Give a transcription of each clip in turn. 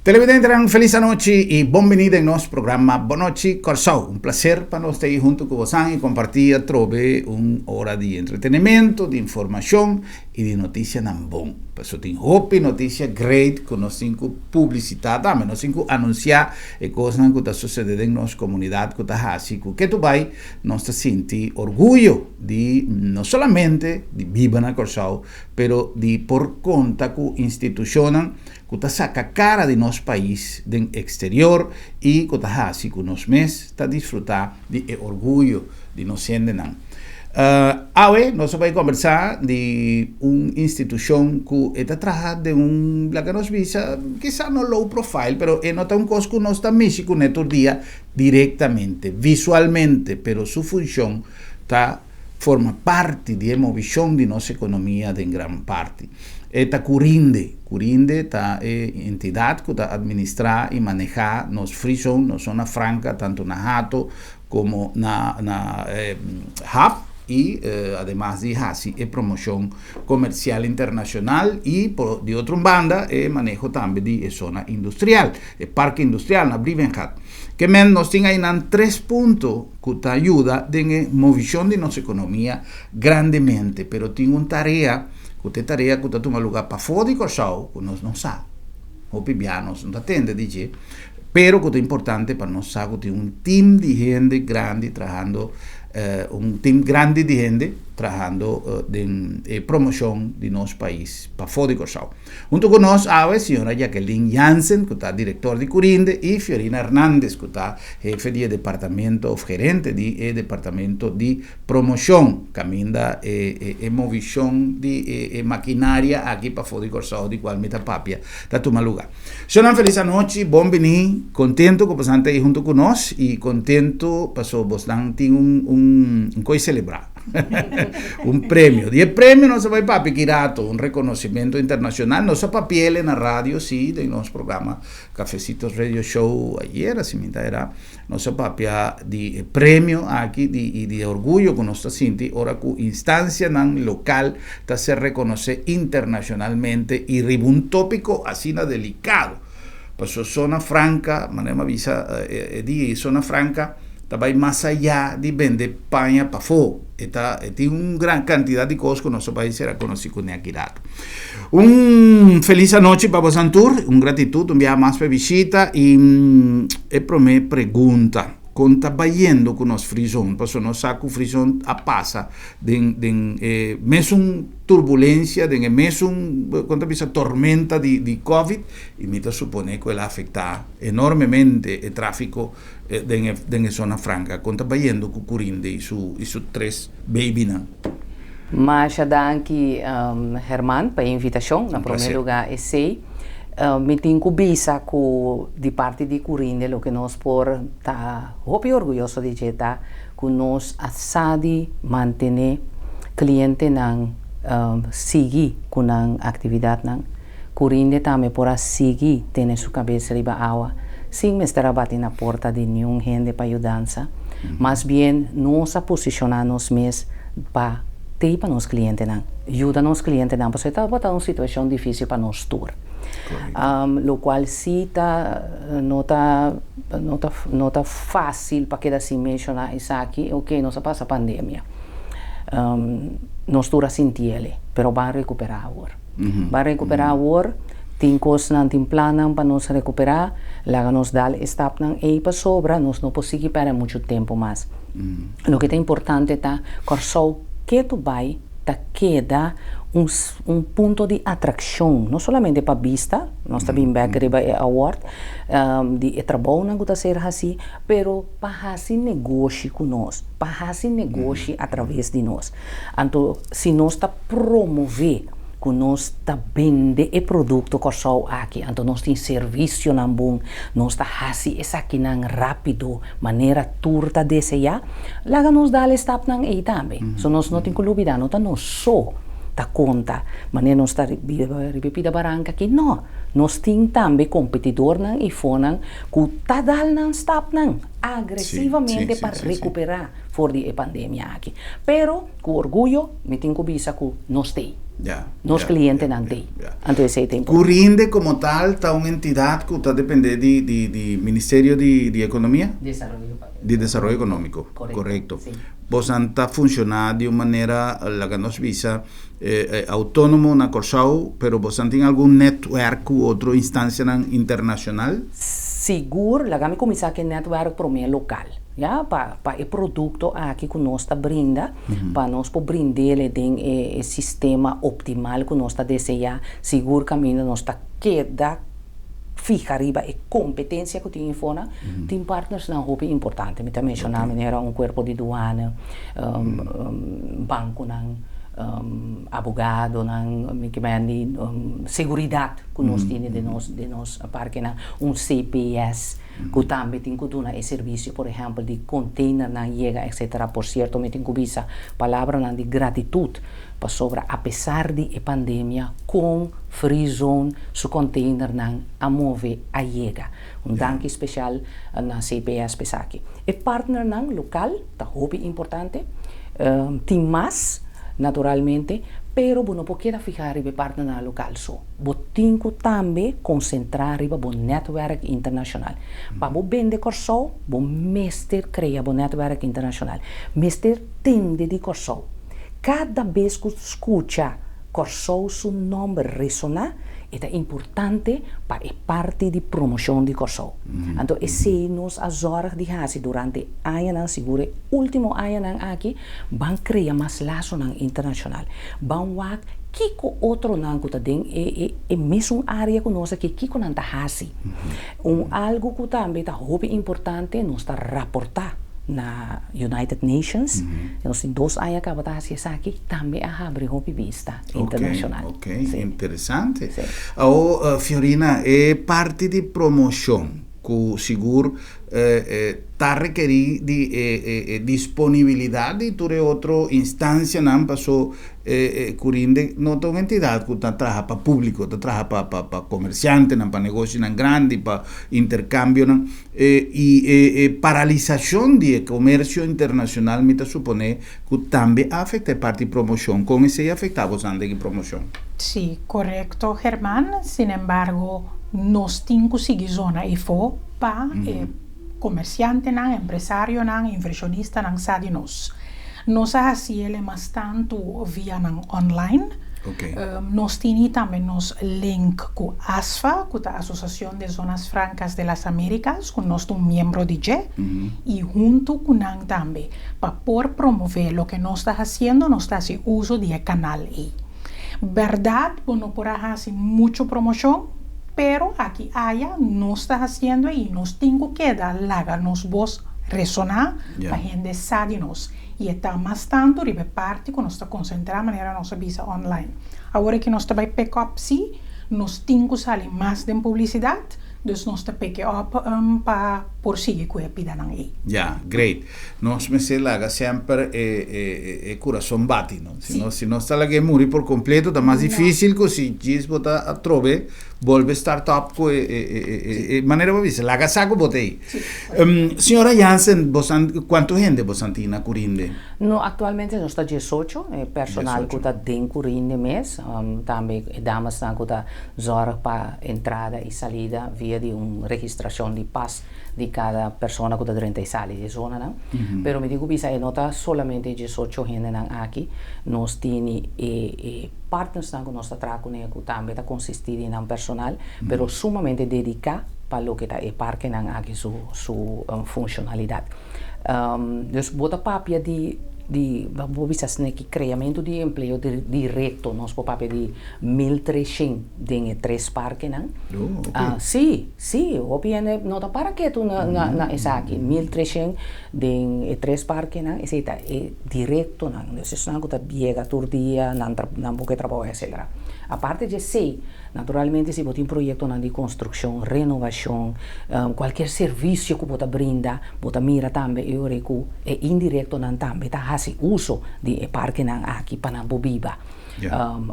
Televidentenan, felis anochi i bon bini den nos programa Bon Nochi Kòrsou. Un plaser pa nos ta ei huntu ku bosan i kompartí atrobe un ora di entretenimento, di informashon i di notisianan bon. Pasobra tin hopi notisia great ku nos tin ku publisitá tambe. Nos tin ku anunsiá e kosnan ku ta sosede den nos komunidat ku ta hasi ku ketu bai nos ta sinti orguyo di no solamente di biba na Kòrsou pero di por konta ku institushonnan ku ta saka kara di nos pais den eksterior i ku ta hasi ku nos mes ta disfrutá di e orguyo di nos hendenan. Awe nos a bai kombersá di un institushon ku e ta traha den un, laga nos bisa, kisa no low profile, pero e no ta un kos ku nos ta mishi kuné tur dia direktamente, visualmente, pero su funshon ta forma parti di e movishon di nos ekonomia den gran parti. E ta Curinde. Curinde ta e entidat ku ta administrá i manehá nos free zone, nos zona franka, tantu na Hato komo na na Hap i ademas di hasi e promoshon komersial internashonal i por di otro un banda e maneho tambe di e zona industrial, e parke industrial na Brievengat. Ke men nos tin ainan tres punto ku ta yuda den e movishon di nos ekonomia grandemente, pero tin un tarea ku ta e tarea ku ta tuma lugá pafó di Kòrsou ku nos no sa. Hopi bia nos no ta tende di dje, pero ku ta importante pa nos sa ku tin un tim di hende grandi trahando, un tim grandi di hende trahando den e promoshon di nos pais pafó di Kòrsou. Huntu ku nos awe señora Jacqueline Jansen ku ta direktor di Curinde i Fiorina Hernandez ku ta hefe di e departamento òf gerente di e departamento di promoshon kaminda e e movishon di e e makinaria aki pafó di Kòrsou di kual mi ta papia ta tuma lugá. Shonnan felis anochi, bon bini, kontentu ku bosan ta ei huntu ku nos i kontentu paso bosnan tin un un koi selebrá. Un premio. Di e premio nos a bai papia ki rato, un reconocimento internacional. Nos a papiele na radio, sí, den nos programa Cafecitos Radio Show ayer, asi mi ta era. Nos a papia di e premio aki di, i di e orguyo ku nos ta sinti ora ku instancianan local ta ser reconoce internacionalmente i riba un topico asina delicado. Pasobra Zona Franca, manera mi a bisa e dia ei, Zona Franca ta bai mas ayá di bende paña pafó. E ta e tin un gran kantidat di kos ku nos a bai sera konosí kuné aki rato. Un felis anochi pa bosan tur, un gratitut un biaha mas pa e bishita i e promé pregunta, kon ta bayendo ku nos free zone? Pasobra nos sa ku free zone a pasa den den e mesun turbulensia, den e mesun kon ta bisa tormenta di di covid i mi ta suponé ku el a afektá enormemente e tráfiko den e den e zona franka kon ta bayendo ku Curinde i su i su tres babynan. Masha danki Herman pa e invitashon. Na prome luga esei mi tin ku bisa ku di parti di Curinde loke nos por ta hopi orguyoso di dje ta ku nos a sa di mantene klientenan sigui ku nan aktividatnan. Curinde tambe por a sigui tene su cabes riba awa sin mester a bati na porta di niun hende pa yudansa. Mas bien nos a posiciona nos mes pa tei pa nos clientenan, yuda nos clientenan pasobra e tabata un situacion dificil pa nos tur. Locual si ta no ta no ta no ta facil pa keda sin menciona esaki, ok nos a pasa pandemia, nos tur a sintiele pero ban recupera awor. Ban rekuperá awor, tin kosnan, tin plannan pa nos rekuperá, laga nos dal e stapnan ei pasobra nos no por sigui pèrdè muchu tempu mas. Loke ta importante ta Kòrsou ketu bai ta keda un un punto di atrakshon, no solamente pa bista, nos ta bin bèk riba e award di e trabounan ku ta ser hasí, pero pa hasi negoshi ku nos, pa hasi negoshi atraves di nos. Anto si nos ta promové ku nos ta bende e produkto Kòrsou aki, anto nos tin servisionan bon, nos ta hasi esakinan rápido manera tur ta deseá, laga nos dal e stapnan ei tambe. So nos no tin ku lubidá, no ta nos so ta konta manera nos ta riba e pida baranka aki, no. Nos tin tambe kompetidornan i fonan ku ta dal nan stapnan agresivamente pa rekuperá for di e pandemia aki. Pero ku orguyo mi tin ku bisa ku nos t'ei. Nos klientenan t'ei. Anto esei ta importante. Curinde komo tal ta un entidat ku ta dependé di Ministerio di Ekonomia? Di Desaroyo Ekonómiko. Korekto. Bosan ta funshoná di un manera, laga nos bisa, autónomo na Kòrsou, pero bosan tin algun nètwèrk ku otro instansianan internashonal? Sigur, laga mi kuminsá ku e nètwèrk promé lokal, ya, pa pa e produkto aki ku nos ta brinda, pa nos por brind'el den e sistema optimal ku nos ta deseá, sigur kaminda nos ta keda fiha riba e kompetensia ku tin infona, tin partnersnan hopi importante. Mi ta menshoná manera un kuerpo di duana, bankonan, abogadonan, mi ke mende seguridat ku nos tene den nos den nos parkenan, un CPS ku tambe tin ku duna e servisio por ehèmpel di konteinernan yega etsetera. Por sierto mi tin ku bisa palabranan di gratitut Pasobra apesar di e pandemia kon Free Zone su containernan a move a yega. Un danki special na CPS p'esaki. E partnernan local ta hopi importante, tin mas naturalmente, pero bo no por keda fiha riba e partnernan local so. Bo tin cu tambe concentra riba bo netwerk internacional. Pa bo bende Corsou, bo mester crea bo netwerk internacional. Mester tende di Corsou. Kada bes ku skucha Kòrsou su nòmber resoná, e ta importante pa e parti di promoshon di Kòrsou. Anto esei nos a zòrg di hasi durante añanan, sigur e último añanan aki, ban krea mas lasonan internashonal. Ban wak kiko otronan ku ta den e e mesun área ku nos aki, kiko nan ta hasi. Un algu ku tambe ta hopi importante, nos ta raportá na United Nations. Nos tin dos aña kaba ta hasi esaki, tambe a habri hopi bista internashonal. Ok, ok, interesante. Awo Fiorina, e parti di promoshon ku sigur ta rekerí di e disponibilidat di tur e otro instansianan paso Curinde no ta un entidat ku ta traha pa públiko, ta traha pa pa komersiantenan, pa negoshinan grandi, pa interkambionan. I e paralisashon di e komersio internashonal mi ta suponé ku tambe a afektá e parti promoshon. Kon esei a afektá bosan den e promoshon? Sí, korekto German. Sin embargo, nos tin ku sigui zona efo pa e komersiantenan, empresarionan, invershonistanan sa di nos. Nos a hasi el e mas tantu via nan online. Nos tini tambe nos link ku ASFA, ku ta Asociación de Zonas Francas de las Américas, ku nos ta un miembro di dje, i huntu ku nan tambe pa por promové loke nos ta hasiendo, nos ta hasi uso di e kanal ei. Bèrdat bo no por a hasi muchu promoshon, pero aki aya nos ta hasiendo i nos tin ku keda laga nos bos resoná pa hende sa di nos. I e ta mas tantu riba e parti ku nos ta konsentrá manera nos a bisa online. Awor ki nos ta bai pick up sí, nos tin ku sali mas den publisidat, dus nos ta pick e up pa por sigui ku e pidanan ei. Ya, great. Nos mester laga semper e e e kurason bati, no? Si no si nos ta lag'é muri por kompleto ta mas difísil ku si djis bo ta atrobe bolbe start up ku e e e e manera bo bisa, laga sa ku bo ta ei. Señora Jansen, bosan, kuantu hende bosan tin na Curinde? No, aktualmente nos ta diesocho, e personal ku ta den Curinde mes, tambe e damasnan ku ta zòrg pa entrada i salida via di un registrashon di pas di kada persona ku ta drenta i sali di e zonanan. Pero mi tin ku bisa e no ta solamente e diesocho hendenan aki, nos tini e e partnersnan ku nos ta traha kuné ku tambe ta konsistí di nan personal, pero sumamente dediká pa loke ta e parkenan aki su su funshonalidat. Dus bo ta papia di di bo bisa sneki kreamentu di empleo direkto nos por papia di 1300 den e tres parkenan. Sí, sí, hopi hende no ta para ketu na na esaki, 1300 den e tres parkenan esei ta e direktonan, dus esnan ku ta yega tur dia nan nan buka e trabou etcetera. Aparte di esei Naturalmente si bo tin proyectonan di construccion, renovacion, cualkier servicio cu bo ta brinda, bo ta mira tambe e ora cu e indirectonan tambe ta haci uso di e parkenan aki pa nan por biba.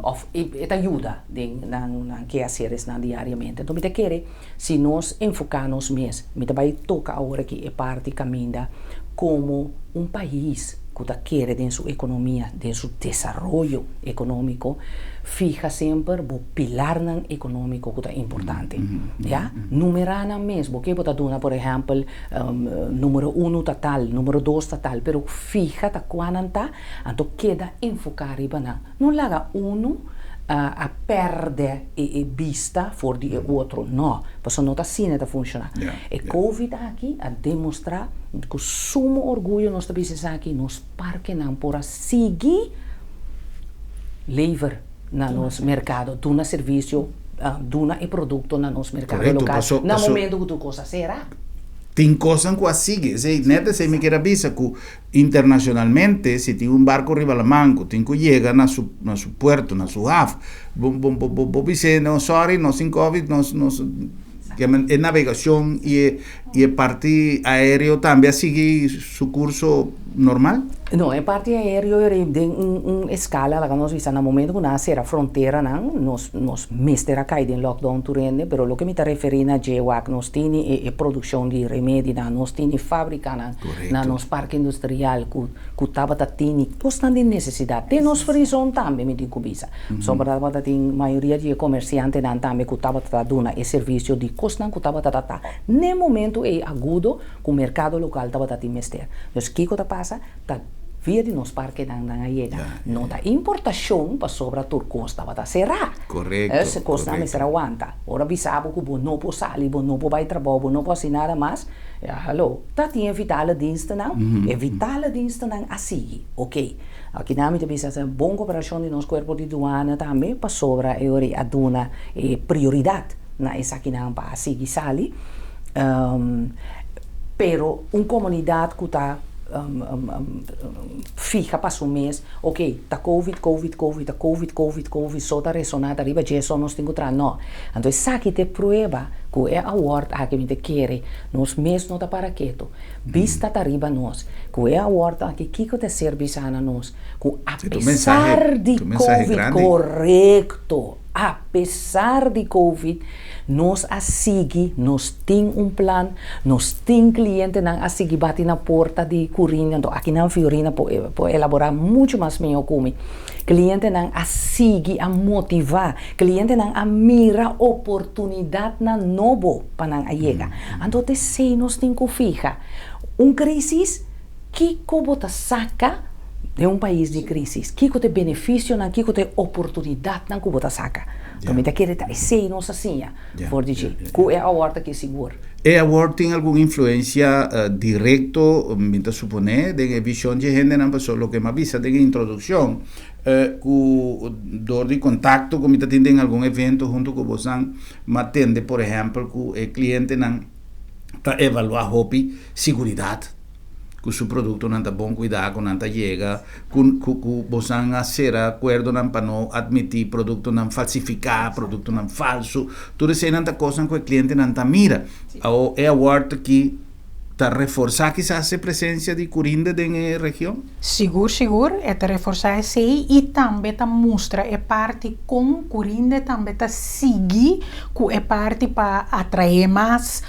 Of e ta yuda den nan kehaceresnan diariamente. Anto mi ta kere si nos enfoca nos mes, mi ta bay toca awor aki e parti caminda como un pais cu ta kere den su economia, den su desaroyo economico, fiha semper bo pilarnan economico cu ta importante. Ya, numera nan mes, bo ke bo ta duna por ehempel numero uno ta tal, numero dos ta tal, pero fiha ta cua nan ta, anto keda enfoca riba nan. No laga uno a perde e bista for di e otro, no, pasobra no ta asina e ta funciona. E covid aki a demostra cu sumo orguyo nos ta bisa esaki, nos parkenan por a sigui lever na nos mercado, duna servicio, duna e producto na nos mercado local na momento cu tur cos a cera. Tin cosnan cu a sigui, esey net esey mi kier a bisa cu Internacionalmente, si tin un barco riba laman cu tin cu yega na su na su puerto, na su haf, bo bo bo bo bo bis'é, no, sorry, nos tin covid, nos nos e navegacion y e y e parti aereo tambe a sigui su curso normal? No, e parti aereo eri den un un escala, laga nos bisa, na momento cu nan a cera fronteranan, nos nos mester a cay den lockdown tur hende, pero loke mi ta referi na dje wak, nos tini e e produccion di remedinan, nos tini fabricanan, na nos parke industrial ku ku tabata tini kosnan di nesesidat den nos frizon tambe mi tin ku bisa pasobra tabata tin mayoria di e komersiantenan tambe ku tabata ta duna e servisio di kosnan ku tabata ta ta n'e momento ei agudo ku merkado lokal tabata tin mester. Dus kiko ta pasa? Ta via di nos parkenan nan a yega. No ta importashon pasobra tur kos tabata será. E kosnan mester a wanta. Ora bisa bo ku bo no por sali, bo no por bai trabou, bo no por hasi nada mas, Ya, hallo. Ta tin e vitale dienstennan. E vitale dienstennan a sigui. Ok. Aki nan mi ta bisa ta bon koperashon di nos kuerpo di duana tambe pasobra e ora ei a duna e prioridat na esakinan pa a sigui sali. Pero un komunidat ku ta fiha pa su mes, ok, ta covid, covid, covid, ta covid, covid, covid so ta resona ta riba dje so nos tin ku traha. No. Anto esaki ta e prueba ku e award aki mi ta kere nos mes no ta para ketu. Bista ta riba nos. Ku e award aki kiko ta ser bisa na nos? Ku apesar di covid, korekto, apesar di covid nos a sigui, nos tin un plan, nos tin klientenan a sigui bati na porta di Curinde, anto akinan Fiorina por por elabora muchu mas mihó ku mi. Klientenan a sigui a motivá. Klientenan a mira oportunidatnan nobo pa nan a yega. Anto ta esei nos tin ku fiha. Un krísis, kiko bo ta saka den un pais di krísis? Kiko ta e benefisionan, kiko ta e oportunidatnan ku bo ta saka? Anto mi ta kere ta esei nos a siña for di dje, ku e award aki sigur. E award tin algun influensia direkto, mi ta suponé, den e vishon dje hendenan? Pasobra loke mi a bisa den e introdukshon, ku dor di kontakto ku mi ta tin den algun evento huntu ku bosan, mi a tende por ehèmpel ku e klientenan ta evaluá hopi siguridat, ku su produktonan ta bon kuidá, ku nan ta yega, ku ku bosan a sera akuerdonan pa no atmití produktonan falsifiká, produktonan falsu. Tur eseinan ta kosnan ku e klientenan ta mira. Awor e award aki ta reforsá kisas e presensia di Curinde den e region? Sigur, sigur, e ta reforsá esei i tambe ta mustra e parti kon Curinde tambe ta sigui ku e parti pa atraé mas,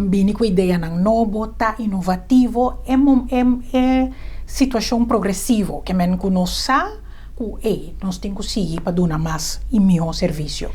bini ku ideanan nobo, ta inovativo, e e e situashon progresivo, ke men ku nos sa ku ey, nos tin ku sigui pa duna mas i mihó servisio.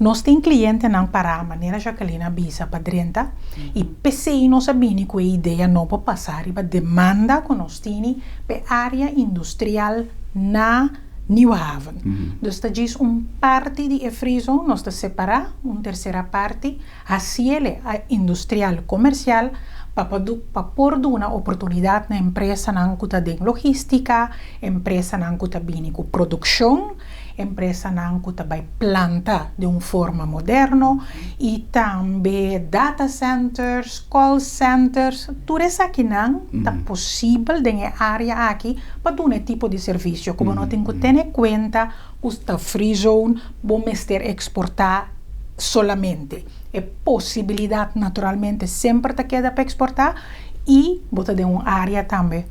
Nos tin clientenan pará, manera Jacqueline a bisa, pa drenta, y p'esey nos a bini cu e idea nobo pasa riba demanda cu nos tini p'e area industrial na Nieuwe Haven. Dus ta djis un parti di e free zone, nos ta separa un tercera parti, haciele a industrial comercial pa pa por duna oportunidad na empresanan cu ta den logistica, empresanan cu ta bini cu produccion, empresanan ku ta bai planta den un forma moderno i tambe data centers, call centers, tur esakinan ta posibel den e área aki pa duna e tipo di servisio ku bo no tin ku tene kuenta ku ta free zone, bo mester eksportá solamente. E posibilidat naturalmente semper ta keda pa eksportá i bo ta den un área tambe.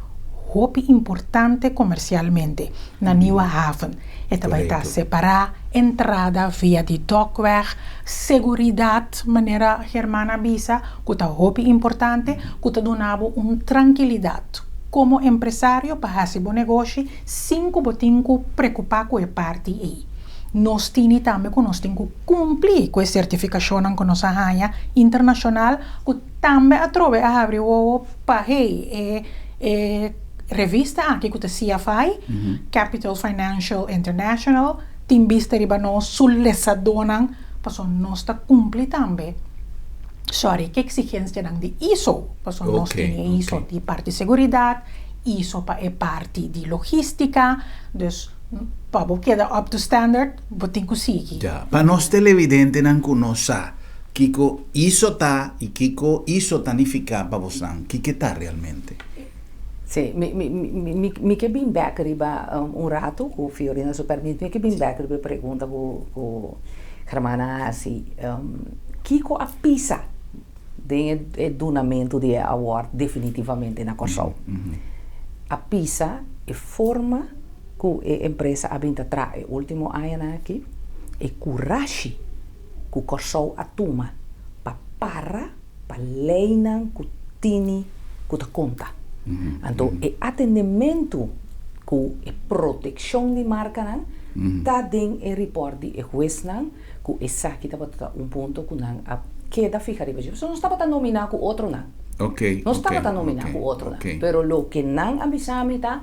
hopi importante komersialmente na Nieuwe Haven. E ta bai ta separá entrada via di Dokweg, seguridat, manera German a bisa, ku ta hopi importante, ku ta duna bo un trankilidat komo empresario pa hasi bo negoshi sin ku bo tin ku preokupá ku e parti ei. Nos tini tambe ku nos tin ku kumpli ku e sertifikashonnan ku nos a haña internashonal ku tambe atrobe a habri wowo pa hey e revista aki ku ta CFI, Capital Financial International, tin bista riba nos su lesadónan pasobra nos ta kumpli tambe, sorry, ku eksigensianan di ISO, pasobra nos tin e ISO di parti seguridat, ISO pa e parti di logístika, dus pa bo keda up to standard bo tin ku sigui. Ya, pa nos televidentenan ku no sa kiko ISO ta i kiko ISO ta nifiká pa bosnan, kiko e ta realmente? Sí, mi mi mi mi mi ke bin bèk riba un ratu ku Fiorina su pèrmit, mi ke bin bèk riba e pregunta ku ku Germán a hasi. Kiko a pisa den e dunamentu di e award definitivamente na Kòrsou? A pisa e forma ku e empresa a bin ta traha e último añanan aki, e kurashi ku Kòrsou a tuma pa para pa leinan ku tini ku ta konta. Anto e atendementu ku e protekshon di markanan ta den e ripòrt di e huesnan ku esaki tabata un punto ku nan a keda fiha riba dje. Pasobra nos tabata nominá ku otronan. Nos tabata nominá ku otronan. Pero loke nan a bisa mi ta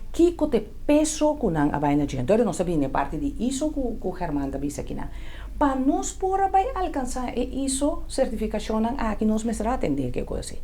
kiko ta e peso ku nan a bai na dje. Entonces nos a bini e parti di ISO ku German ta bisa akinan. Pa nos por a bai alkansá e ISO sertifikashonnan aki nos mester a atendé ke kos así.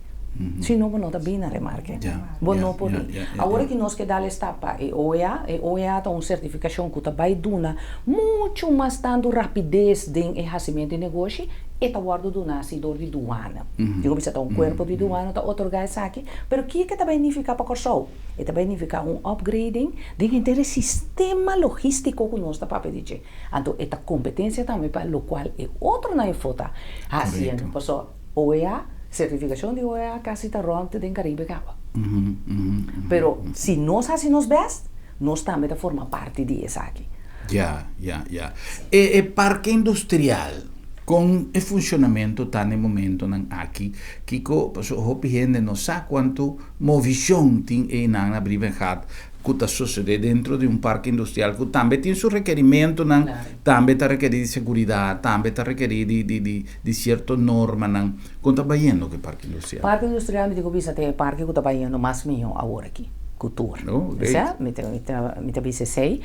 Si no bo no ta bini na remarke. Bo no por bini. Awor aki nos ke dal e stap pa e OEA. E OEA ta un sertifikashon ku ta bai duna muchu mas tantu rapides den e hasimentu di negoshi. E ta wòrdu duná si dor di duana. Digo bisa ta un kuerpo di duana ta otorgá esaki. Pero kiko e ta bai nifiká pa Kòrsou? E ta bai nifiká un upgrading den henter e sistema logístiko ku nos ta papia di dje. Anto e ta kompetensia tambe pa lokual e otronan e fo ta hasiendo. Pasobra OEA, sertifikashon di OEA kasi ta rònt den Karibe kaba. Pero si nos hasi nos bèst, nos tambe ta forma parti di esaki. Ya, ya, ya. E e parke industrial, kon e funshonamentu ta na e momentonan aki? Kiko, pasobra hopi hende no sa kuantu movishon tin einan na Brievengat ku ta sosodé dentro di un parke industrial ku tambe tin su rekerimentunan, tambe ta rekerí di seguridat, tambe ta rekerí di di di di sierto normanan. Kon ta bayendo ku e parke industrial? Parke industrial mi tin ku bisa ta e parke ku ta bayendo mas mihó awor aki ku tur. Oh, great. Osea, mi ta mi ta mi ta bisa esei.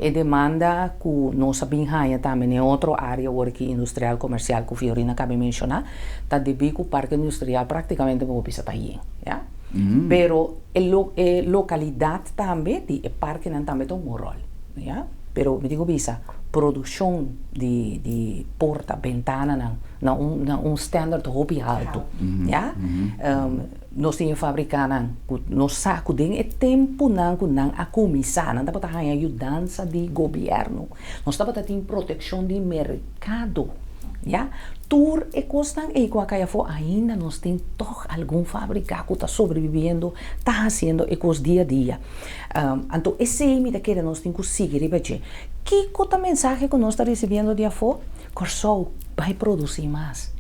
E demanda ku nos a bin haña tambe na e otro área awor aki industrial komersial ku Fiorina a kaba di menshoná ta debí ku parke industrial práktikamente mi por bisa ta yen, ya. Pero e lo e lokalidat tambe di e parkenan tambe ta un ròl, ya. Pero mi tin ku bisa produkshon di di porta, bentananan na un na un standard hopi haltu, ya. Nos tin e fabrikanan ku nos sa ku den e tempunan ku nan a kuminsá nan tabata haña yudansa di gobièrnu. Nos tabata tin protekshon di merkado, ya. Tur e kosnan ei ku a kai afó ainda nos tin tòg algun fabrika ku ta sobreviviendo, ta hasiendo e kos dia dia. Anto esei mi ta kere nos tin ku sigui riba dje. Kiko ta mensahe ku nos ta risibiendo di afó? Kòrsou, bai produsí mas.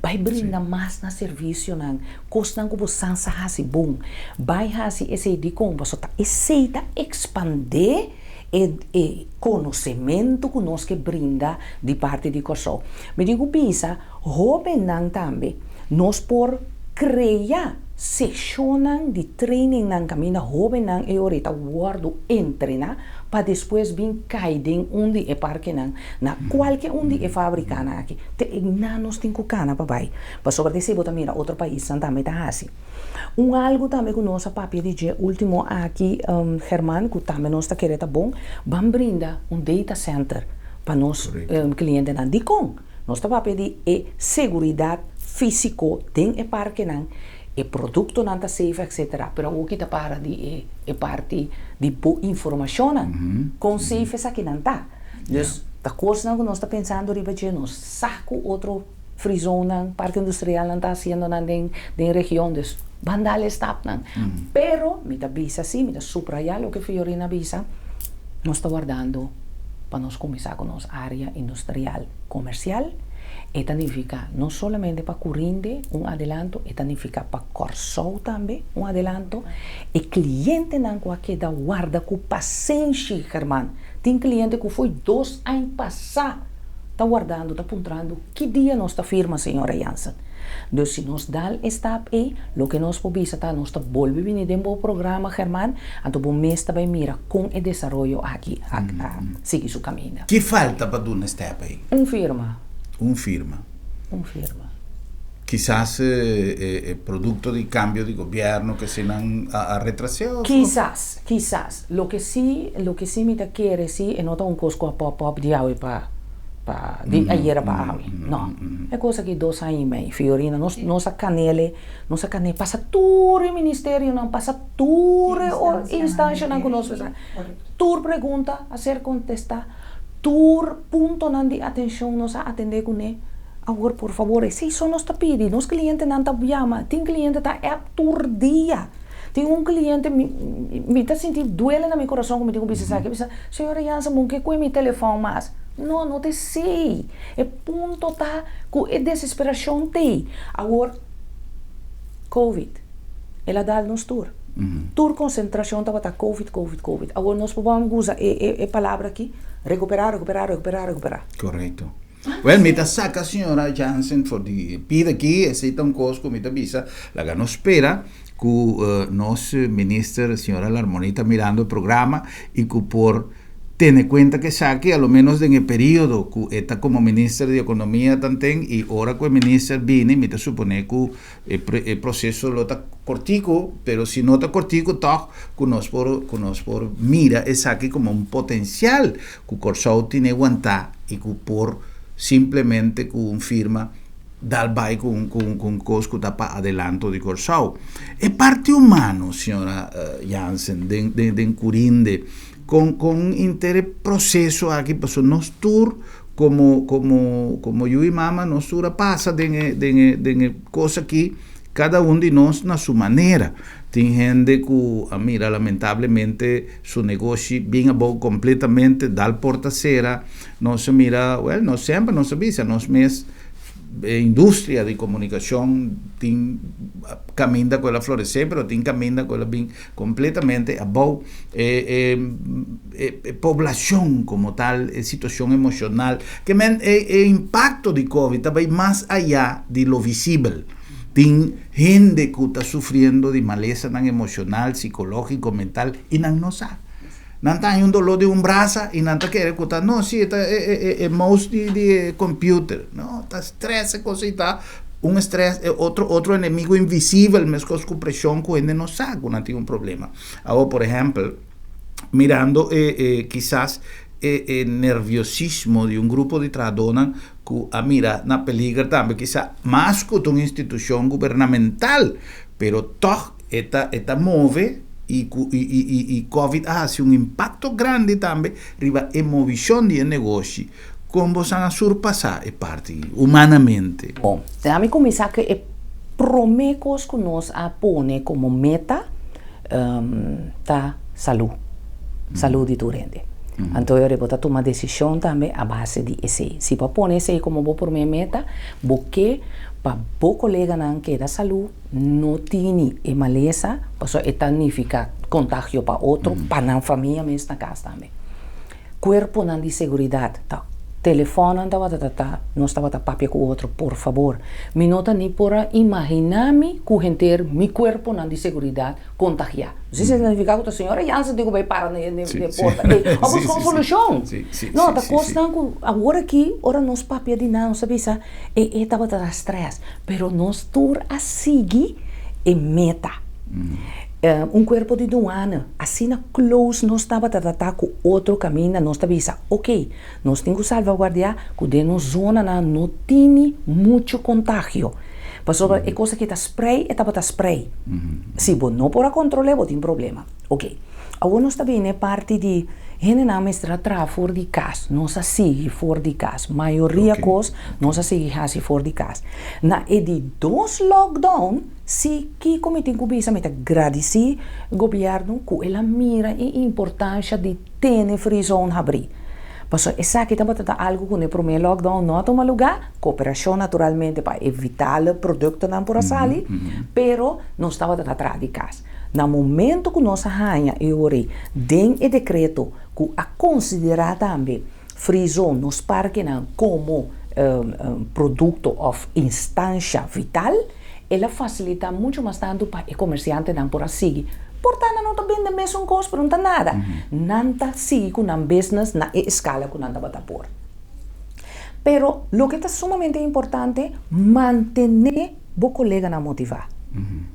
Bai brinda mas na servisionan, kosnan ku bo san sa hasi bon. Bai hasi esei dikon? Pasobra ta esei ta ekspandé e e konosementu ku nos ke brinda di parti di Kòrsou. Mi tin ku bisa hóbennan tambe nos por krea seshonnan di trainingnan kaminda hóbennan e ora ta wòrdu entrená pa despues bin kai den un di e parkenan na kualke un di e fabrikanan aki. Te einan nos tin ku kana pa bai pasobra di esei bo ta mira otro paisnan tambe ta hasi. Un algu tambe ku nos a papia di dje último aki, German, ku tambe nos ta kere ta bon, ban brinda un data center pa nos klientenan. Dikon? Nos ta papia di e seguridat físiko den e parkenan, e produktonan ta safe etcetera, pero awoki ta para di e e parti di bo informashonnan, kon safe esakinan ta. Dus ta kosnan ku nos ta pensando riba dje, nos sa ku otro. Free zonenan, parke industrialnan ta hasiendo nan den den region, dus. Ban dal e stapnan. Pero mi ta bisa si, mi ta subrayá loke Fiorina a bisa, nos ta wardando pa nos kuminsá ku nos área industrial komersial. E ta nifiká no solamente pa Curinde un adelanto, e ta nifiká pa Kòrsou tambe un adelanto. E klientenan ku a keda warda ku pasenshi, German. Tin kliente ku fo'i dos aña pasá ta wardando, ta puntrando ki dia nos ta firma, señora Jansen. Dus si nos dal e stap ei, loke nos por bisa ta nos ta bolbe bini den bo programa, German, anto bo mes ta bai mira kon e desaroyo aki a sigui su kaminda. Ki falta pa duna e step ei? Un firma. Un firma. Un firma. Kisas e produkto di kambio di gobièrnu ke si nan a retras'é òf? Kisas, kisas. Loke si, loke si mi ta kere si e no ta un kos ku a pòp òp di awe pa, pa, di ayera pa awe. No. E kos aki dos aña i mei, Fiorina. Nos, nos a kanele, nos a kane pasa tur e ministerionan, pasa tur e instanshanan ku nos mester. Tur pregunta a ser kontestá, tur puntonan di atenshon nos a atendé kuné. Awor, por fabor, esei so nos ta pidi. Nos klientenan ta yama. Tin kliente ta app tur dia. Tin un kliente, mi, mi ta sinti duele na mi kurason ku mi tin ku bisa esaki. A bisa, Señora Jansen, bo ke kue mi telefòn mas? No, no ta esei. E punto ta ku e desesperashon t'ei. Awor, Covid, el a dal nos tur. Tur konsentrashon tabata Covid, Covid, Covid. Awor nos por bam usa e, e, e palabra aki, rekuperá, rekuperá, rekuperá, rekuperá. Korekto. Wel, mi ta saca señora Jansen for di pida aki, esey ta un cos cu mi ta bisa, laga nos spera cu nos minister señora Larmonie ta mirando e programa y cu por tene cuenta cu esaki, a lo menos den e periodo cu e ta como minister di economia tanten y ora cu e minister bini mi ta supone cu e proceso lo ta cortico, pero si no ta cortico toch cu nos por cu nos por mira esaki como un potencial cu Corsou tine wantá y cu por simplemente cu un firma dal bay cu un cu un cu un cos cu ta pa adelanto di Corsou. E parti humano, señora Jansen, den den den Curinde, con con inter e proceso aki pasobra nos tur como como como yu y mama nos tur a pasa den e den e den e cos aki, cada un di nos na su manera. Tin hende ku a mira lamentablemente su negoshi bin abou kompletamente, dal porta sera. Nos a mira, wèl, nos semper nos a bisa nos mes e industria di komunikashon tin kaminda ku el a floresé, pero tin kaminda ku el a bin kompletamente abou. E e poblashon komo tal, e situashon emoshonal, ke men e e impakto di covid ta bai mas ayá di lo visibel. Tin hende ku ta sufriendo di malesanan emoshonal, sikológiko, mental i nan no sa. Nan ta haña un doló di un brasa i nan ta kere ku ta no si e ta e mouse di di e computer. No, ta strès e kos ei ta un strès e otro otro enemigo invisibel meskos ku preshon ku hende no sa ku nan tin un problema. Awor por ehèmpel mirando e e kisas e e nerviosismo di un grupo di trahadónan ku a mira na peliger tambe kisa mas ku ta un institushon gubernamental pero tòg e ta e ta move i ku i i i i covid a hasi un impakto grandi tambe riba e movishon di e negoshi. Kon bosan a surpasá e parti humanamente? Bon, mi kuminsá ku e promé kos ku nos a pone komo meta ta salú, salú di tur hende. Anto e ora bo ta tuma desishon tambe a base di esei. Si bo a pone esei komo bo promé meta, bo ke pa bo koleganan keda salú, no tini e malesa, pasobra e ta nifiká kontagio pa otro, pa nan famia mes na kas tambe. Kuerponan di seguridat ta telefònnan tabata ta ta nos tabata papia ku otro por fabor mi no ta ni por a imaginá mi ku henter mi kuerponan di seguridat kontagiá si esei signifiká ku ta señora Jansen tin ku bai para na e porta ei a buska un solushon no ta kosnan ku awor aki ora nos papia di nan nos ta bisa e e tabata ta strès pero nos tur a sigui e meta un kuerpo di duana. Asina close nos tabata trata cu otro caminda nos ta bisa, ok, nos tin cu salvaguardia cu den nos zonanan no tini mucho contagio. Pasobra e kos aki ta sprei, e tabata sprei. Si bo no por a kontrol'é, bo tin problema. Oké. Awor nos ta bini e parti di hendenan mester a traha for di kas. Nos a sigui for di kas. Mayoria kos nos a sigui hasi for di kas. Na e di dos lockdown, si kiko mi tin ku bisa, mi ta gradisí gobièrnu ku el a mira e importansha di tene free zone habrí. Pasobra esaki tabata ta algu ku na e promé lockdown no a tuma lugá, koperashon naturalmente pa e vitale produktonan por a sali, pero nos tabata ta traha di kas. Na momento ku nos a haña e ora ei den e dekreto ku a konsiderá tambe free zone, nos parkenan komo produkto òf instansha vital, el a fasilitá muchu mas tantu pa e komersiantenan por a sigui. Por ta nan no ta bende mesun kos, pero no ta nada. Nan ta sigui ku nan business na e eskala ku nan tabata por. Pero loke ta sumamente importante, mantené bo koleganan motivá.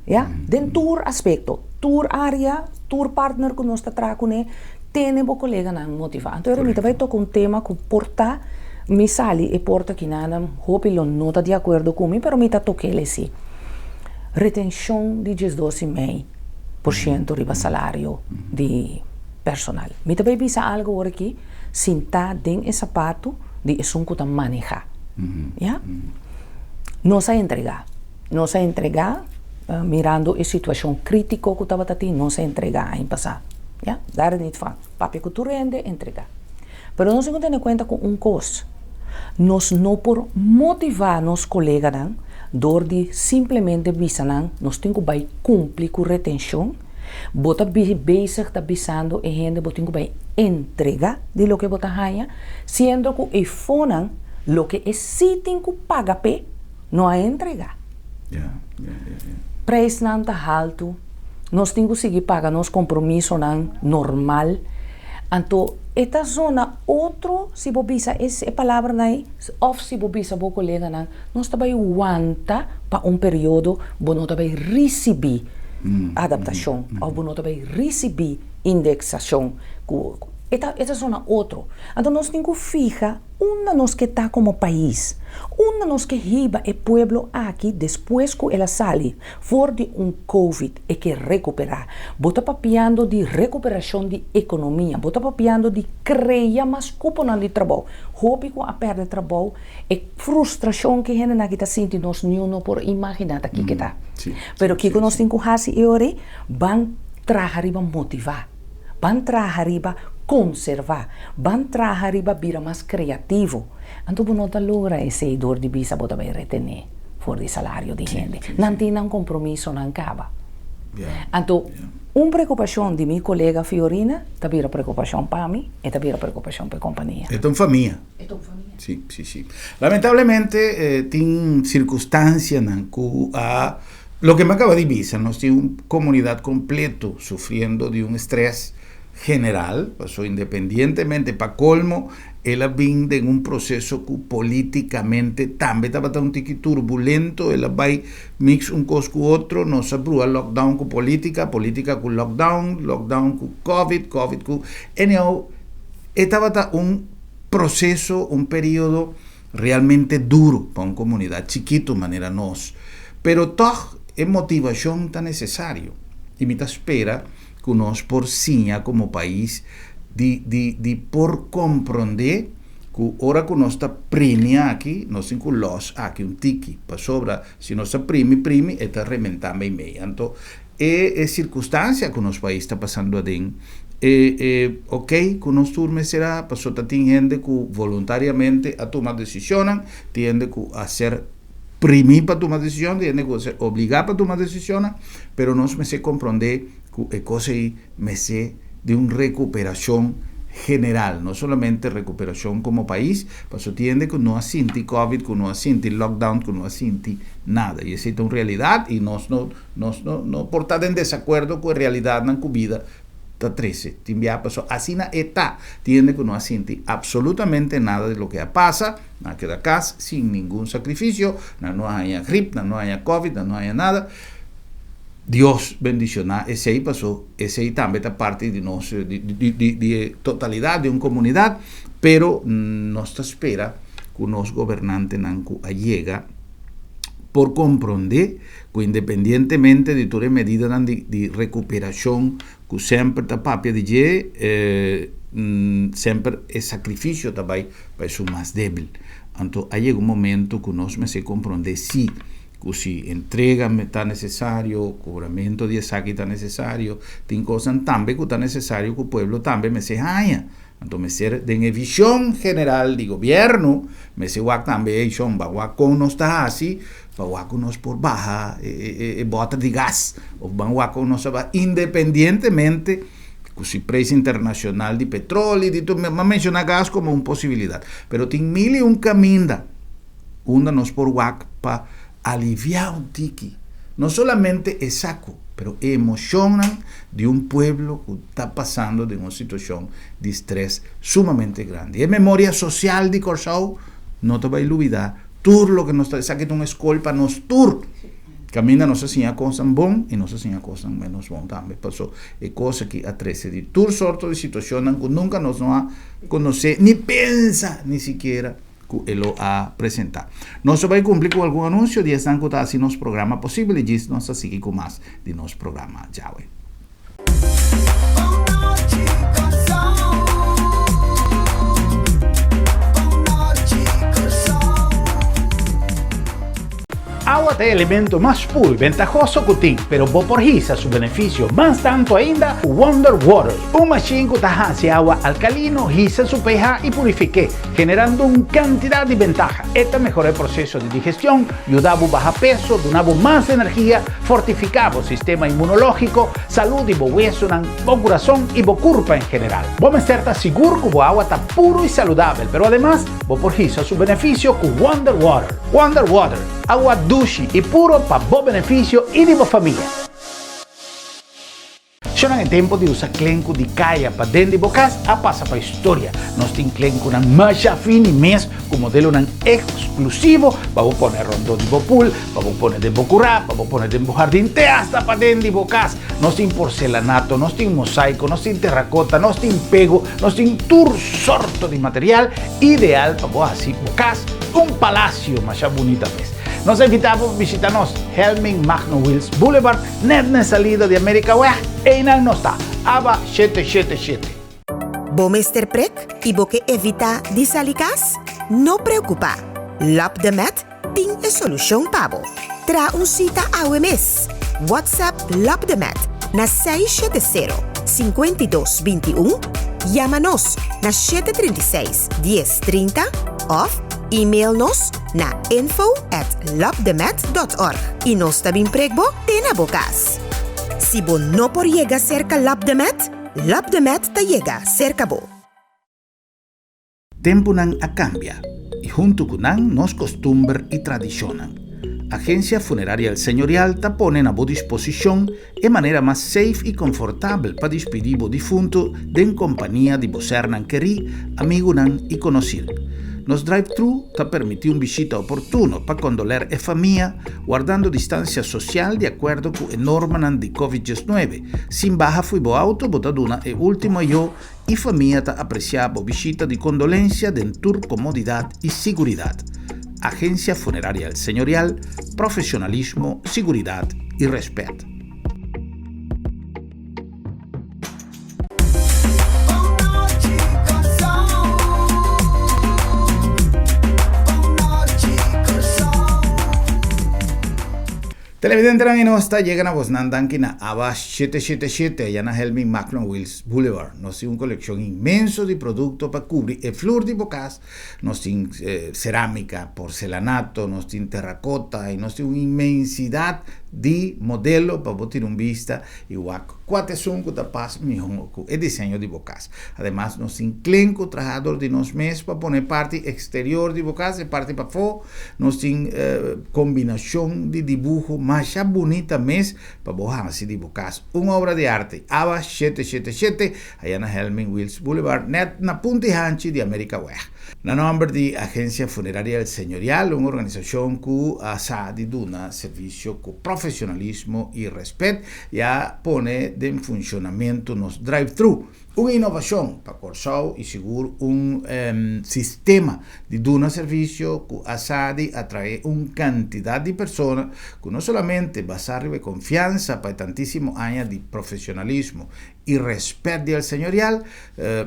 Ya, den tur aspekto, tur área, tur partner ku nos ta traha kuné, tene bo koleganan motivá. Anto mi ta bai toka un tema ku por ta mi sali e porta kinanan hopi lo no ta di akuerdo ku mi, pero mi ta tok'el esei. Retenshon di 12,5% riba salario di personal. Mi ta bai bisa algu awor aki, sintá den e sapatu di esun ku ta manehá. Ya. Nos a entregá. Nos a entregá mirando e situashon krítiko ku tabata tin, nos a entregá aña pasá. Ya, daar niet van. Papia ku tur hende, entregá. Pero nos tin ku tene kuenta ku un kos, nos no por motivá nos koleganan dor di simplemente bisa nan nos tin ku bai kumpli ku retenshon. Bo ta bezig ta bisando e hende bo tin ku bai entrega di loke bo ta haña, siendo ku e fonan loke e si tin ku paga p'e no a entrega. Prijsnan ta haltu, nos tin ku sigui paga nos kompromisonan normal, anto e ta zona otro si bo bisa e palabranan ei òf si bo bisa bo koleganan nos ta bai wanta pa un periodo bo no ta bai risibí adaptashon òf bo no ta bai risibí indeksashon ku e ta e ta zona otro. Anto nos tin ku fiha unda nos ke ta komo pais, unda nos ke hiba e pueblo aki despues ku el a sali for di un covid e ke rekuperá. Bo ta papiando di rekuperashon di ekonomia, bo ta papiando di krea mas kuponan di trabou. Hopi ku a pèrdè trabou E frustrashon ku e hendenan aki ta sinti nos niun no por imaginá ta kiko ta. Pero kiko nos tin ku hasi e ora ei? Ban traha riba motivá, ban traha riba konservá, ban traha riba bira mas kreativo. Anto bo no ta logra esei dor di bisa bo ta bai retené for di salario di hende. Nan tin nan kompromisonan kaba. Anto un preokupashon di mi kolega Fiorina ta bira preokupashon pa mi, e ta bira preokupashon pa e kompania. E ta un famia. E ta un famia. Sí, sí, sí. Lamentablemente tin circunstancianan cu a, loke mi a caba di bisa, nos tin un comunidad completo sufriendo di un stress general, pasobra independientemente, pa colmo, el a bin den un proceso cu politicamente tambe tabata un tiki turbulento, el a bay mix un cos cu otro, nos a brua lockdown cu politica, politica cu lockdown, lockdown cu covid, covid cu, anyhow, e tabata un proceso, un periodo realmente duro pa un comunidad chikito manera nos. Pero tog e motivacion ta necesario y mi ta spera cu nos por siña como pais di di di por comprende cu ora cu nos ta primi aki nos tin cu los aki un tiki pasobra si nos ta primi primi e ta rementa meimei. Anto E e circunstancia cu nos pais ta pasando aden, e e ok cu nos tur mester a, pasobra ta tin hende cu voluntariamente a tuma decisionnan, tin hende cu a ser primi pa tuma decision, tin hende cu a ser obliga pa tuma decisionnan, pero nos mester compronde cu e cos ey mester di un recuperacion general, no solamente recuperacion como pais, pasobra tin hende cu no a sinti covid, cu no a sinti lockdown, cu no a sinti nada, y esey ta un realidad y nos no Nos no no por ta den desakuerdo ku e realidatnan ku bida ta trese. Tin bia pasobra asina e ta. Tin hende ku no a sinti absolutamente nada di loke a pasa, nan a keda kas sin ningun sakrifisio, nan no a haña grip, nan no a haña covid, nan no a haña nada. Dios bendishoná esei paso esei tambe ta parti di nos di di di di e totalidat di un komunidat, pero nos ta spera ku nos gobernantenan ku a yega. por komprondé ku independientemente di tur e medidanan di di rekuperashon ku semper ta papia di dje, semper e sakrifisio ta bai pa esun mas débil. Anto a yega un momento ku nos mester komprondé sí ku si entrega ta nesesario, kobramentu di esaki ta nesesario, tin kosnan tambe ku ta nesesario ku pueblo tambe mester haña. Anto mester den e vision general di gobierno mester wak tambe ey shon ba wak con nos ta haci pa wak cu nos por baha e boter di gas of ban wak con nos ta baha independientemente cu si prijs internacional di petroleo di tur mi a menciona gas como un posibilidad pero tin mil y un caminda unda nos por wak pa alivia un tiki no solamente e saco pero e emocionnan di un pueblo cu ta pasando den un situacion di stress sumamente grandi. E memoria social di Corsou no ta bay lubida tur loke nos ta, esaki ta un escol pa nos tur, caminda nos a siña cosnan bon y nos a siña cosnan menos bon tambe, paso e cos aki a trece di tur sorto di situacionnan cu nunca nos no a conoce ni pensa ni sikiera. ku e lo a presentá. Nos a bai kumpli ku algun anunsio di esnan ku ta hasi nos programa posibel i djis nos ta sigui ku mas di nos programa djawe. Awa ta e elemento mas puru i bentahoso ku tin, pero bo por hisa su benefisio mas tantu ainda ku Wonder Water, un mashin ku ta hasi awa alkalino hisa su pH i purifik'é, generando un kantidat di bentaha. E ta mehora e proseso di digestion, yuda bo baha peso, duna bo mas energia, fortifiká bo sistema inmunológiko, salú di bo wesonan, bo kurason i bo kurpa en general. Bo mester ta sigur ku bo awa ta puru i saludabel, pero ademas bo por hisa su benefisio ku Wonder Water. Wonder Water, awa dushi i puro pa bo benefisio i di bo famia. Shonnan e tempu di usa klenku di kaya pa den di bo kas a pasa pa historia. Nos tin klenkunan masha fini mes ku modelonan eksklusivo pa bo pone rondó di bo pool, pa bo pone den bo kurá, pa bo pone den bo hardin te asta pa den di bo kas. Nos tin porcelanato, nos tin mosaiko, nos tin terrakota, nos tin pego, nos tin tur sorto di material ideal pa bo hasi bo kas un palasio masha bunita mes. Nos a invitá bo pa bishita nos Helming Magno Wiels Boulevard net na e salida di Amerikaweg, einan nos ta, aba 777. Bo mester prek i bo ke evitá di sali kas? No preokupá, Lap de Met tin e solushon pa bo. Traha un sita awe mes! WhatsApp Lap de Met na 670 52 21, yama nos na 736 10 30 òf email nos na info at lapdemet dot org i nos ta bin prek bo te na bo kas. Si bo no por yega serka Lapdemet, Lapdemet ta yega serka bo. Tempunan a kambia i huntu ku nan nos kostumber i tradishonnan. Agensia Funeraria El Señorial ta pone na bo disposishon e manera mas safe i konfortabel pa dispidí bo difuntu den kompania di bo sernan kerí, amigunan i konosir. Nos drive-thru ta permití un bishita oportuno pa kondoler e famia, wardando distansia sosial di akuerdo ku e normanan di Covid 19. Sin baha fui bo auto bo ta duna e último ayó i famia ta apresiá bo bishita di kondolensia den tur komodidat i siguridat. Agensia Funeraria El Señorial, profesionalismo, siguridat i rèspèt. Televidentenan y nos ta yega na bosnan danki na Aba 777 allá na Helmin Maclon Wills Boulevard. Nos tin un coleccion inmenso di producto pa cubri e flur di bo cas. Nos tin ceramica, porcelanato, nos tin terracota y nos tin un inmensidad di modelo pa bo tira un bista y wak Kua ta esun ku ta pas mihó ku e diseño di bo kas? Ademas, nos tin klen ku traha dor di nos mes pa pone parti eksterior di bo kas, e parti pafó. Nos tin kombinashon di dibuho masha bunita mes pa bo hasi di bo kas un obra di arte. Aba 777, aya na Helmin Wiels Boulevard, nèt na Punta i Hanchi di Amerikaweg. Na nòmber di Agensia Funeraria El Señorial, un organisashon ku a sa di duna servisio ku profesionalismo i rèspèt, Ya pone den funshonamentu nos drive-thru. Un inovashon pa Kòrsou i sigur un sistema di duna servisio ku a sa di atraé un kantidat di persona ku no solamente basá riba e konfiansa pa e tantísimo aña di profesionalismo i rèspèt di El Señorial,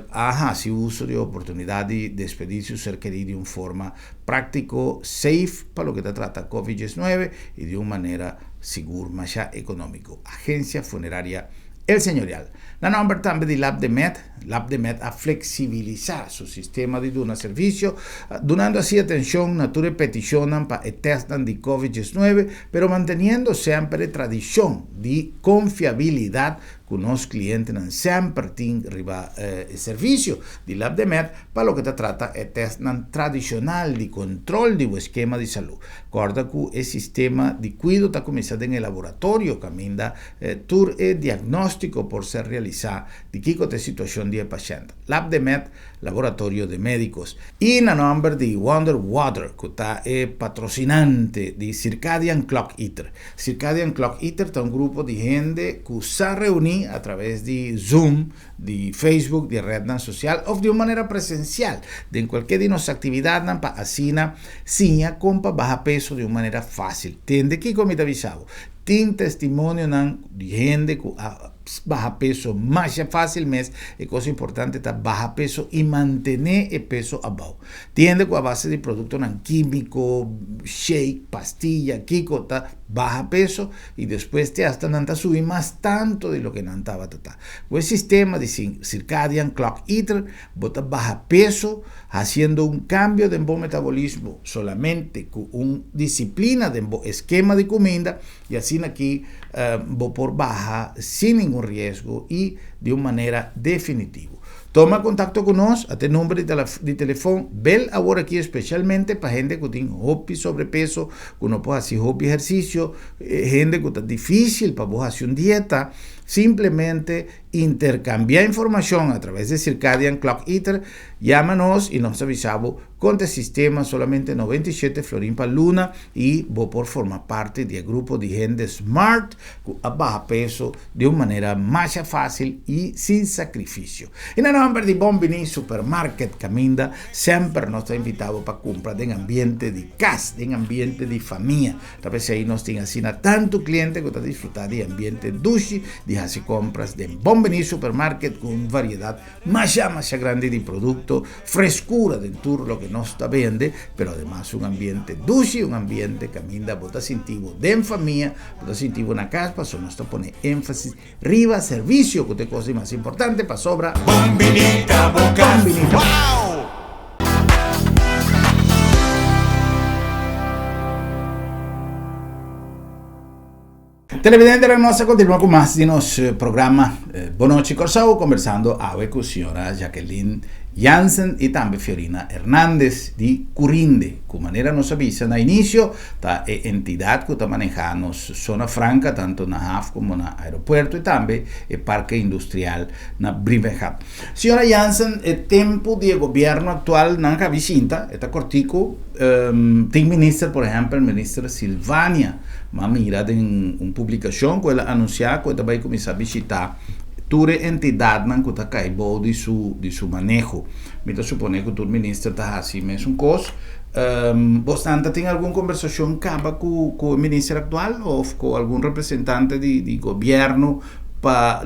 a hasi uso di e oportunidat di despedí su ser kerí di un forma práktiko, safe pa loke ta trata Covid 19 i di un manera sigur masha ekonómiko. Agensia Funeraria El Señorial. Na nòmber tambe di Lab de Med, Lab de Med a fleksibilisá su sistema di duna servisio, dunando así atenshon na tur e petishonnan pa e tèstnan di Covid 19, pero manteniendo semper e tradishon di konfiabilidat ku nos klientenan semper tin riba e servisio di Lab de Med pa loke ta trata e tèstnan tradishonal di kontrol di bo eskema di salú. Kòrda ku e sistema di kuido ta kuminsá den e laboratorio kaminda Tur e diagnóstiko por ser realisá di kiko ta e situashon di e pashènt. Labdemed, Laboratorio de Médicos. I na nòmber di Wonder Water ku ta e patrosinante di Circadian Clock Eater. Circadian Clock Eater ta un grupo di hende ku sa reuní a traves di Zoom, di Facebook, di rednan sosial òf di un manera presensial den kualke di nos aktividatnan pa asina siña kon pa baha peso di un manera fásil. Tende kiko mi ta bisa bo. Tin testimonionan di hende ku a baha peso masha fásil mes. E kos importante ta baha peso i mantené e peso abou. Tin hende ku a base di produktonan kímiko, shake, pastilla, kiko ta baha peso i despues te asta nan ta subi mas tantu di loke nan tabata ta. Ku e sistema di circadian clock eater bo ta baha peso hasiendo un kambio den bo metabolismo solamente ku un disiplina den bo eskema di kuminda i asina aki bo por baha sin ningun riesgo i di un manera definitivo. Toma kontakto ku nos, ata e number di telefon, bel awor aki espesialmente pa hende ku tin hopi sobrepeso, ku no por hasi hopi ehersisio, hende ku ta difisil pa bo hasi un dieta, simplemente interkambiá informashon a traves di Circadian Clock Eater, yama nos i nos ta bisa bo kon ta e sistema, solamente 97 florin pa luna i bo por forma parti di e grupo di hende smart ku a baha peso di un manera masha fásil i sin sakrifisio. I na nòmber di Bon Bini Supermarket kaminda semper nos ta invitá bo pa kumpra den ambiente di kas, den ambiente di famia. Ta p'esei nos tin asina tantu kliente ku ta disfrutá di e ambiente dushi di hasi kompras den Bon Bini Supermarket ku un variedat masha masha grandi di produkto, freskura den tur loke nos ta bende, pero ademas un ambiente dushi, un ambiente kaminda bo ta sinti bo den famia, bo ta sinti bo na kas pasobra nos ta pone énfasis riba servisio ku ta e kos di mas importante pasobra Bon bini ta bo Bon kas. bini ta bo Wow! Televidentenan nos a kontinua ku mas di nos programa Bon Nochi Kòrsou kombersando awe ku señora Jacqueline Jansen i tambe Fiorina Hernandez di Curinde ku manera nos a bisa na inisio ta e entidat ku ta manehá nos zona franka tantu na haf komo na aeropuerto i tambe e parke industrial na Brievengat. Señora Jansen e tempu di e gobièrnu aktual nan ka bishinta e ta kòrtiku tin minister por ehèmpel minister Silvania M'a mira den un publikashon ku el a anunsiá ku e ta bai kuminsá bishitá tur e entidatnan ku ta kai bou di su di su maneho. Mi ta suponé ku tur minister ta hasi mesun kos. Bosnan ta tin algun kombersashon kaba ku ku e minister aktual òf ku algun representante di di gobièrnu pa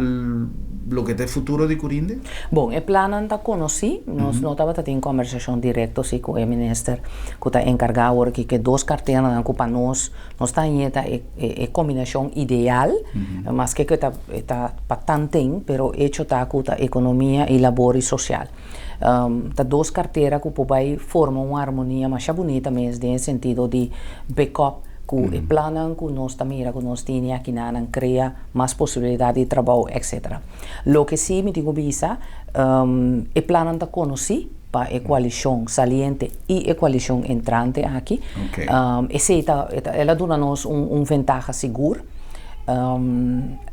loke ta e futuro di Curinde? Bon, e plannan ta konosí. Nos no tabata tin kombersashon direkto si ku e minister ku ta enkargá awor aki ku e dos karteranan ku pa nos nos ta hañ'é ta e e kombinashon ideal, maske ku e ta e ta pa tanten, pero echo ta ku ta ekonomia i labor i sosial. Ta dos kartera ku por bai forma un armonia masha bunita mes den e sentido di backup ku e plannan ku nos ta mira ku nos tini akinanan krea mas posibilidat di trabou etcetera. Loke si mi tin ku bisa e plannan ta konosí pa e koalishon saliente i e koalishon entrante aki. Esei ta el a duna nos un ventaha sigur.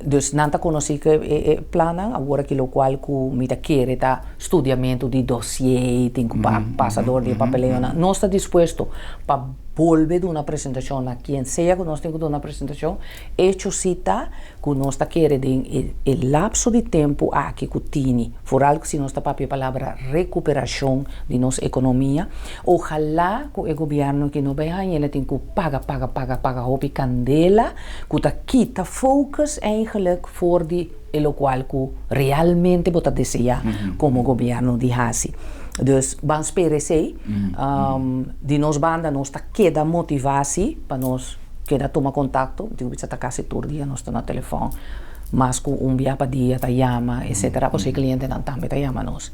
Dus nan ta konosí ku e plannan awor aki lokual ku mi ta kere ta studiamentu di dosié tin ku pasa dor di e papeleonan. Nos ta dispuesto pa. Bolbe duna presentashon na kien sea ku nos tin ku duna presentashon. Echo si ta ku nos ta kere den e e lapso di tempu aki ku tini, foral si nos ta papia e palabra rekuperashon di nos ekonomia, ojalá ku e gobièrnu aki no bai haña el a tin ku paga, paga, paga, paga hopi kandela ku ta kita focus eigenlijk for di e lokual ku realmente bo ta deseá komo gobièrnu di hasi. Dus ban spera esei. Di nos banda nos ta keda motivá si pa nos keda tuma kontakto. Tin ku bisa ta kasi tur dia nos ta na telefòn, mas ku un bia pa dia ta yama etsetera, pasobra e klientenan tambe ta yama nos.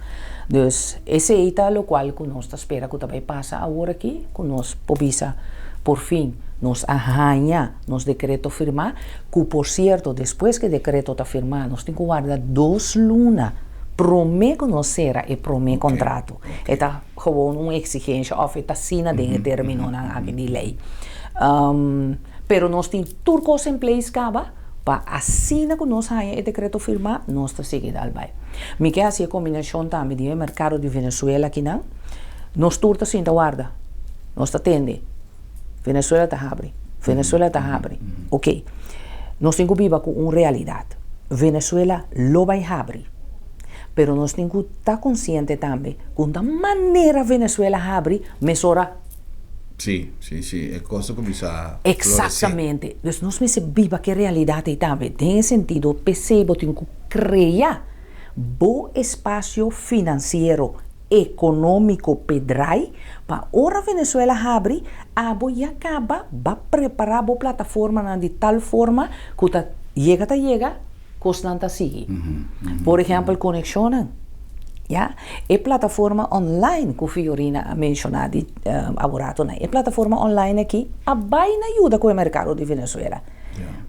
Dus esei ta lokual ku nos ta spera ku ta bai pasa awor aki, ku nos por bisa porfin nos a haña nos dekreto firmá. Ku por sierto despues ku e dekreto ta firmá nos tin ku warda 2 luna promé ku nos sera e promé kontrato. E ta gewoon un eksigensha òf e ta asina den e términonan aki di lei. Pero nos tin tur kos en place kaba pa asina ku nos haña e dekreto firmá nos ta sigui dal bai. Mi ke hasi e kombinashon tambe di e merkado di Venezuela akinan. Nos tur ta sinta warda, nos ta tende. Venezuela ta habri, Venezuela ta habri. Ok, nos tin ku biba ku un realidat. Venezuela lo bai habri, pero nos tin ku ta konsiente tambe ku ta manera Venezuela habri mesora. Sí, sí, sí, e kos ta kuminsá floresé. Eksaktamente. Dus nos mester biba ku e realidat ei tambe. Den e sentido, p'esei bo tin ku krea bo espasio finansiero económico p'e draai, pa ora Venezuela habri, abo ya caba ba prepara bo plataformanan di tal forma cu ta yega ta yega, cosnan ta sigui. Por ehempel conexionnan, ya. E plataforma online cu Fiorina a menciona di aboratonan, e plataforma online aki a bay na yuda cu e mercado di Venezuela.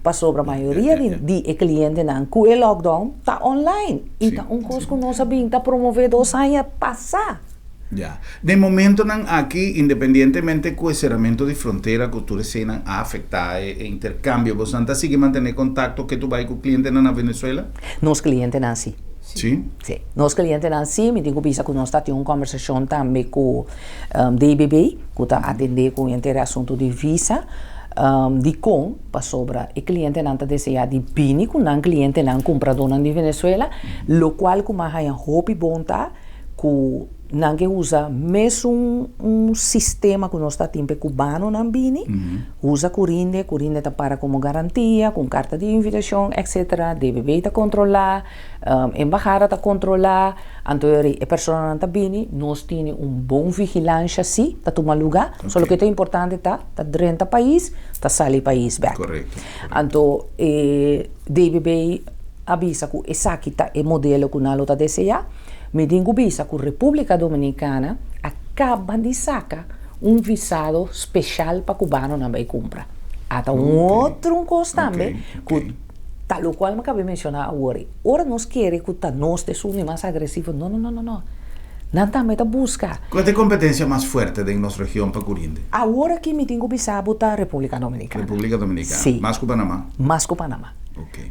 Pasobra mayoria di e klientenan ku e lockdown ta online i ta un kos ku nos a bin ta promové 2 aña pasá. Ya. Den momentonan aki, independientemente ku e seramentu di frontera ku tur eseinan a afektá e interkambio, bosnan ta sigui mantené kontakto ke tu bai ku klientenan na Venezuela? Nos klientenan sí. Sí? Sí. Nos klientenan sí. Mi tin ku bisa ku nos ta tin un kòmbersashon tambe ku DBB, ku ta atendé ku henter e asuntu di visa. Dikon? Pasobra e klientenan ta deseá di bini ku nan klientenan kumpradónan di Venezuela, lokual ku m'a haña hopi bon ta ku nan ke usa mesun un sistema ku nos ta tin pa e kubanonan bini, usa Curinde, Curinde ta para komo garantia, ku un karta di invitashon, etsetera, DBB ta kontrolá, embahada ta kontrolá, anto e personanan ta bini, nos tini un bon vigilansha si ta tuma lugá, so loke ta importante ta, ta drenta pais, ta sali pais bèk. Anto e DBB a bisa ku esaki ta e modelo ku nan lo ta deseá. Mi tin ku bisa ku Repúblika Dominikana a kaba di saka un visado speshal pa kubanonan bai kumpra. Ata un otro un kos tambe ku ta lokual mi a kaba di menshoná awor. Ora nos kere ku ta nos ta esun di mas agresivo, no, no, no, no, no. Nan tambe ta buska. Kua ta e kompetensia mas fuerte den nos region pa Curinde? Awor aki mi tin ku bisa bo ta Repúblika Dominikana. Repúblika Dominikana. Sí. Mas ku Panamá? Mas ku Panamá.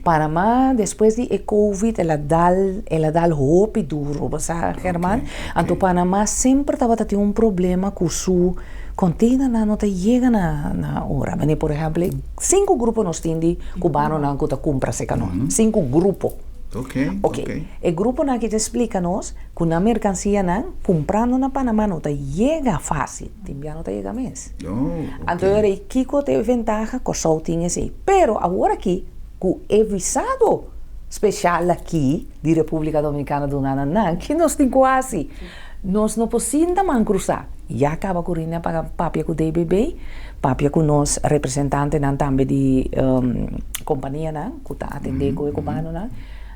Panamá despues di e covid el a dal el a dal hopi duro bo sa German anto Panamá semper tabata tin un problema ku su containernan no ta yega na na ora manera por ehempel sinku grupo nos tin di cubanonan ku ta kumpra serka nos sinku grupo ok e gruponan aki ta splika nos ku nan merkansianan kumprando na Panamá no ta yega fásil tin bia no ta yega mes anto e ora ei kiko ta e ventaha Kòrsou tin esei. Pero awor aki ku e visado speshal aki di Repúblika Dominikana duna na nan, ki nos tin ku hasi? Nos no por sinta man krusá. Ya kaba ku Rina pa papia ku DBB, papia ku nos representantenan tambe di kompanianan ku ta atendé ku e kubanonan.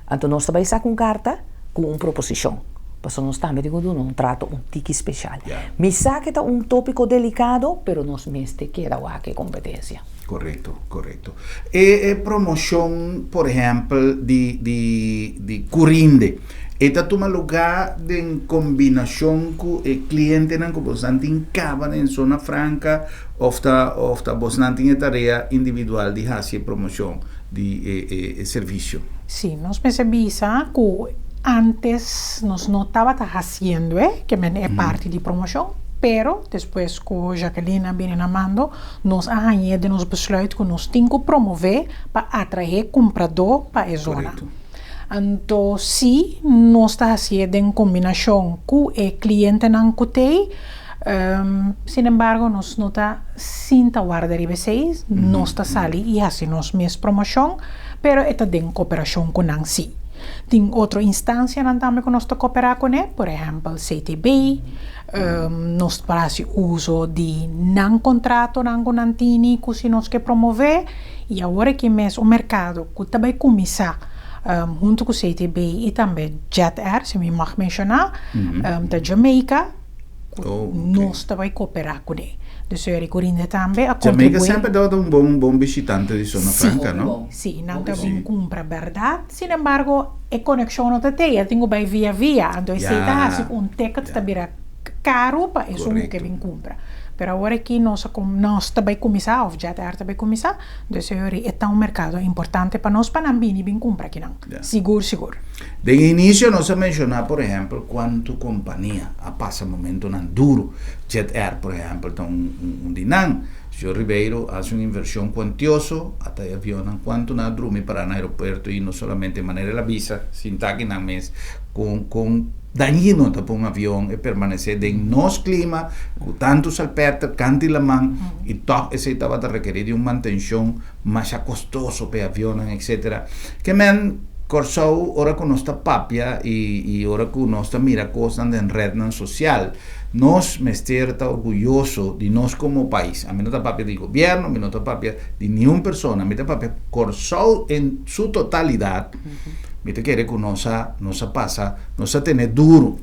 Anto nos ta bai saka un karta ku un proposishon, pasobra nos tambe tin ku duna un trato un tiki speshal. Mi sa ku e ta un tópiko delikado, pero nos mester keda wak e kompetensia. Korekto, korekto. E e promoshon, por ehèmpel, di di di Curinde, e ta tuma lugá den kombinashon ku e klientenan ku bosnan tin kaba den Zona Franka òf ta òf ta bosnan tin e tarea individual di hasi e promoshon di e e e servisio? Sí, nos mester bisa ku ántes nos no tabata hasiendo e, ke men e parti di promoshon. Pero, despues ku Jacqueline a bini na mando, nos a hañ'é den nos besluit ku nos tin ku promové pa atraé kumpradó pa e zona. Anto sí, nos ta hasié den kombinashon ku e klientenan ku t'ei. Sin embargo, nos no ta sinta warda riba esei, nos ta sali i hasi nos mes promoshon, pero e ta den koperashon ku nan sí. Tin otro instansianan tambe ku nos ta koperá kuné, por ehèmpel CTB, nos por hasi uso di nan kontratonan ku nan tini ku si nos ke promové i awor aki mes un merkado ku ta bai kuminsá huntu ku CTB i tambe Jet Air, si mi mag menshoná, ta Jamaica ku nos ta bai koperá kuné. Dus Eric Orinda tambe a Jamaica kontribuí. semper tabata un bon bon bishitante di Zona Franca, no? Sí, nan ta bin kumpra bèrdat. Sin embargo, e konekshon no ta tei, el tin ku bai via via. Anto esei ta hasi ku un ticket ta bira karu pa esun ku ke bin kumpra. Pero awor aki nos a nos ta bai kuminsá òf JetAir ta bai kuminsá, dus e ora e ta un merkado importante pa nos pa nan bini bin kumpra akinan. Sigur sigur. Den inisio nos a menshoná por ehèmpel kuantu kompania a pasa momentonan duru. JetAir por ehèmpel ta un di nan. Señor Ribeiro a hasi un invershon kuantioso, ata e avionnan kuantu nan a drumi pará na aeropuerto i no solamente manera el a bisa sintá aki nan mes kon kon dañino ta pa un avion e permanesé den nos klima ku tantu salpeter, kanti laman i tòg esei tabata rekerí di un mantenshon masha kostoso pa e avionnan etsetera. Ke men Kòrsou ora ku nos ta papia i ora ku nos ta mira kosnan den retnan sosial nos mester ta orguyoso di nos komo pais. Ami no ta papia di gobièrnu, mi no ta papia di niun persona, mi ta papia Kòrsou en su totalidat. Mi ta kere ku nos a nos a pasa, nos a tene duru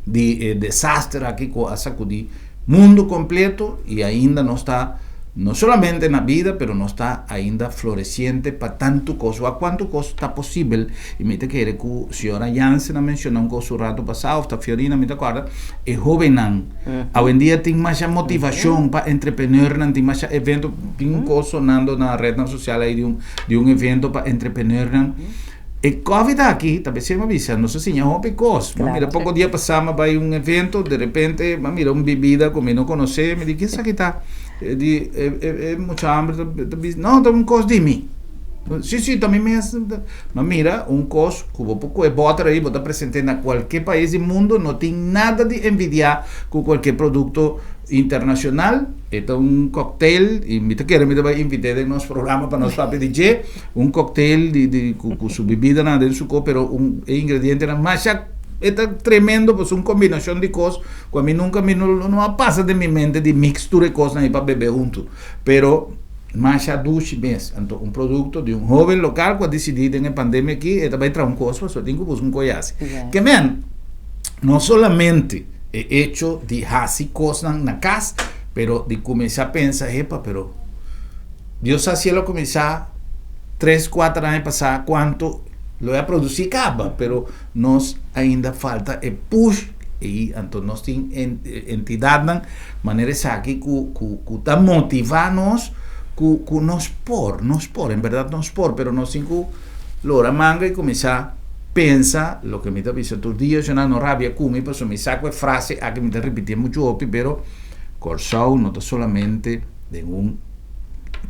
di e desaster aki ku a sakudí mundu kompleto i ainda nos ta no solamente na bida pero nos ta ainda floresiente pa tantu kos. Wak kuantu kos ta posibel i mi ta kere ku señora Jansen a menshona un kos un ratu pasá òf ta Fiorina mi ta kòrda e hóbennan awendia tin masha motivashon pa entrepreneurnan tin masha evento tin un kos sonando na retnan sosial ei di un di un evento pa entrepreneurnan. E covid aki ta besei m'a bisa nos a siña hopi kos. M'a mira poko dia pasá m'a bai un evento de repente m'a mira un bibida ku mi no konosé mi di ken esaki ta? E di e mucha hamber ta bisa no ta un kos di mi. Si si ta mi mes. M'a mira un kos ku bo por kohe bòter ei bo ta present'é na kualke pais di mundo no tin nada di envidiá ku kualke produkto internashonal. E ta un cocktail i mi ta kere mi ta bai invit'é den nos programa pa nos papia di dje. Un cocktail di di cu cu su bibidanan den su cop pero un e ingredientenan masha e ta tremendo pasobra un combinacion di cos cu ami nunca mi no no a pasa den mi mente di mix tur e cosnan ahi pa bebe hunto pero masha dushi mes anto un producto di un hoben local cu a dicidi den e pandemia aki e ta bay traha un cos pasobra tin cu busca un coy haci ke men no solamente e hecho di haci cosnan na cas pero di cuminsa pensa epa pero Dios sa si el a kuminsá tres, kuater aña pasá kuantu lo e a produsí kaba, pero nos ainda falta e push ei, anto nos tin entidatnan manera esaki ku ku ku ta motivá nos ku ku nos por, nos por, en bèrdat nos por, pero nos tin ku lora manga i kuminsá pensa loke mi ta bisa tur dia, shona no rabia ku mi pasobra mi sa ku e frase aki mi ta ripitié muchu hopi, pero Kòrsou no ta solamente. Den un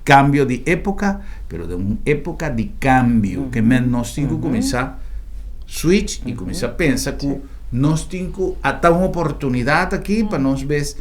cambio di epoca, pero den un epoca di cambio, ke men nos tin ku kuminsá switch i kuminsá pensa ku nos tin ku ata un oportunidat aki pa nos bes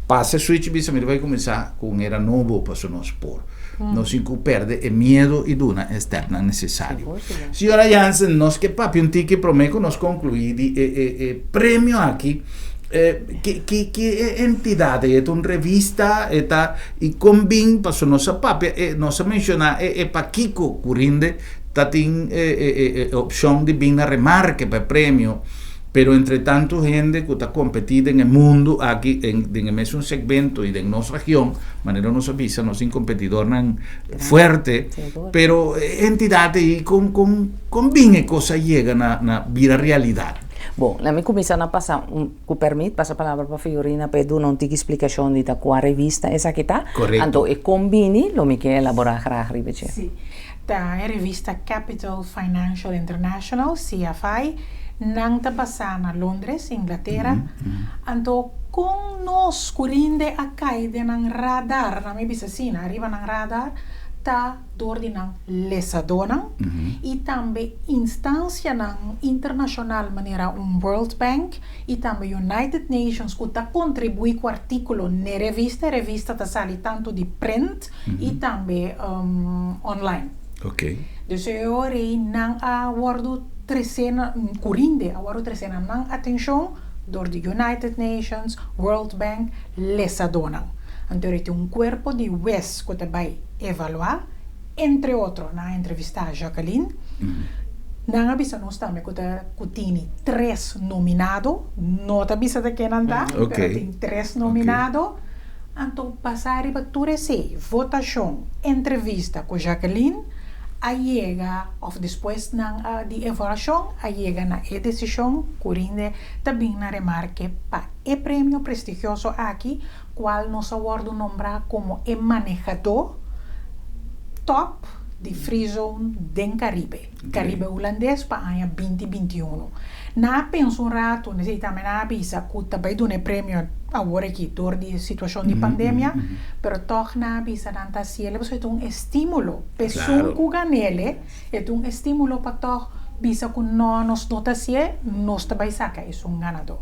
pasa e switch i bisa mi ta bai kuminsá ku un era nobo pasobra nos por. Nos tin ku pèrdè e miedu i duna e stèpnan nesesario. Señora Jansen, nos ke papia un tiki promé ku nos konkluí di e e premio aki. Ki ki ki e entidat ei? E ta un revista? E ta i kon bin? Pasobra nos a papia e nos a menshoná e e pakiko ku rinde ta tin e e e opshon di bin na remarke pa e premio, pero entre tantu hende ku ta kompetí den e mundu aki en den e mesun segmento i den nos region, manera nos a bisa nos tin kompetidornan fuerte, pero e entidat ei kon kon kon bin e kos a yega na na bira realidat? Bon, laat mi kuminsá na pasa un, ku pèrmit, pasa palabra pa Fiorina pa e duna un tiki splikashon di ta kua revista esaki ta. Korekto. Anto e kon bini, lo mi ke elaborá graag riba dje. Sí. Ta e revista Capital Financial International, CFI, nan ta basá na Londres, Inglatera. Anto. Kon nos Curinde a kai den nan radar, nan mi bisa asina, riba nan radar, ta dor di nan lesadónan i tambe instansianan internashonal manera un World Bank i tambe United Nations ku ta kontribuí ku artíkulo n'e revista. E revista ta sali tantu di print i tambe online. Dus e ora ei nan a wòrdu tresé na, Curinde a wòrdu tresé na nan atenshon dor di United Nations, World Bank, lesadónan. Anto e tin un kuerpo di wes ku ta bai evaluá, entre otro nan a entrevistá Jacqueline. Nan a bisa nos tambe ku ta ku tini tres nominado, no ta bisa ta ken nan ta, pero tin tres nominado. Anto basá riba tur esei, votashon, entrevista ku Jacqueline, a yega òf despues nan a di evaluashon a yega na e desishon ku Rinde ta bin na remarke pa e premio prestigioso aki kual nos a wòrdu nombrá komo e manehadó tòp di Free Zone den Karibe, Karibe Hulandes pa aña 2021. Nan a pensa un ratu, nesei tambe nan a bisa ku ta bai duna e premio awor aki dor di e situashon di pandemia, pero tòg nan a bisa nan ta hasiel pasobra e ta un estímulo pa esun ku gan'el, e ta un estímulo pa tòg bisa ku nò nos no ta hasié, nos ta bai saka esun ganadó.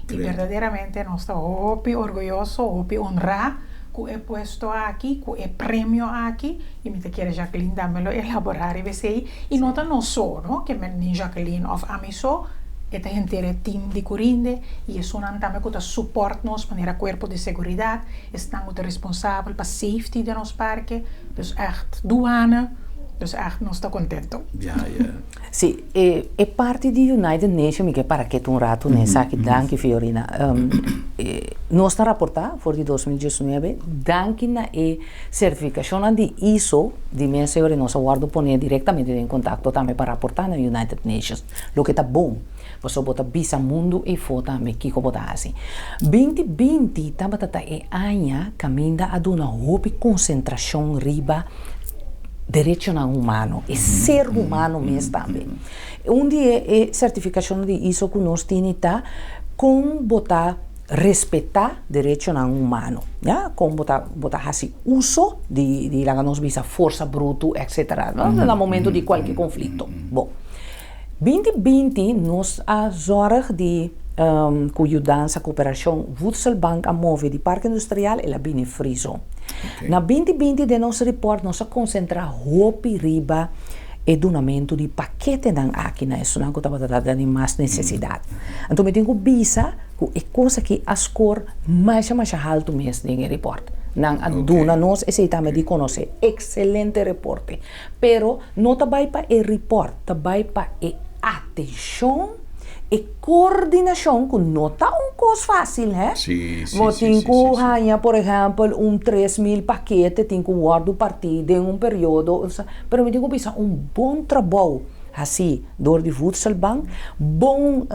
I berdaderamente nos ta hopi orguyoso, hopi honrá ku e puesto aki, ku e premio aki, i mi ta kere Jacqueline tambe lo elaborá riba esei. I no ta nos so, no, ke men ni Jacqueline òf ami so, e ta henter e team di Curinde i esunnan tambe ku ta support nos manera kuerpo di seguridat, esnan ku ta responsabel pa safety den nos parke, dus ègt duana, dus ègt nos ta kontento. Ya, ya. Sí, e e parti di United Nation mi ke para ketu un ratu na esaki, danki Fiorina. Nos ta raportá for di 2019, danki na e Sertifikashonnan di ISO di mes ora nos a wòrdu pone direktamente den kontakto tambe pa raportá na United Nations, loke ta bon, pasobra bo ta bisa mundu efó tambe kiko bo ta hasi. 2020 tabata ta e aña kaminda a duna hopi konsentrashon riba derechonan humano, e ser humano mes tambe. Un di e sertifikashonnan di ISO ku nos tini ta kon bo ta respetá derechonan humano, ya, kon bo ta bo ta hasi uso di di laga nos bisa forsa brutu etcetera, no, na momento di kualke konflikto. Bon, 2020 nos a zòrg di ku yudansa koperashon Voedselbank a move di Parke Industrial el a bini Free Zone. Na 2020 den nos report nos a konsentrá hopi riba e dunamentu di paketenan aki na esunnan ku tabata ta den mas nesesidat. Anto mi tin ku bisa ku e kos aki a skor masha masha haltu mes den e report. Nan a duna nos esei tambe di konosé. Ekselente reporte. Pero no ta bai pa e report, ta bai pa e atenshon, e kordinashon ku no ta un kos fásil hè. Bo tin ku haña por ehèmpel un 3000 pakete tin ku wòrdu partí den un periodo, pero mi tin ku bisa un bon trabou hasí dor di Voedselbank, bon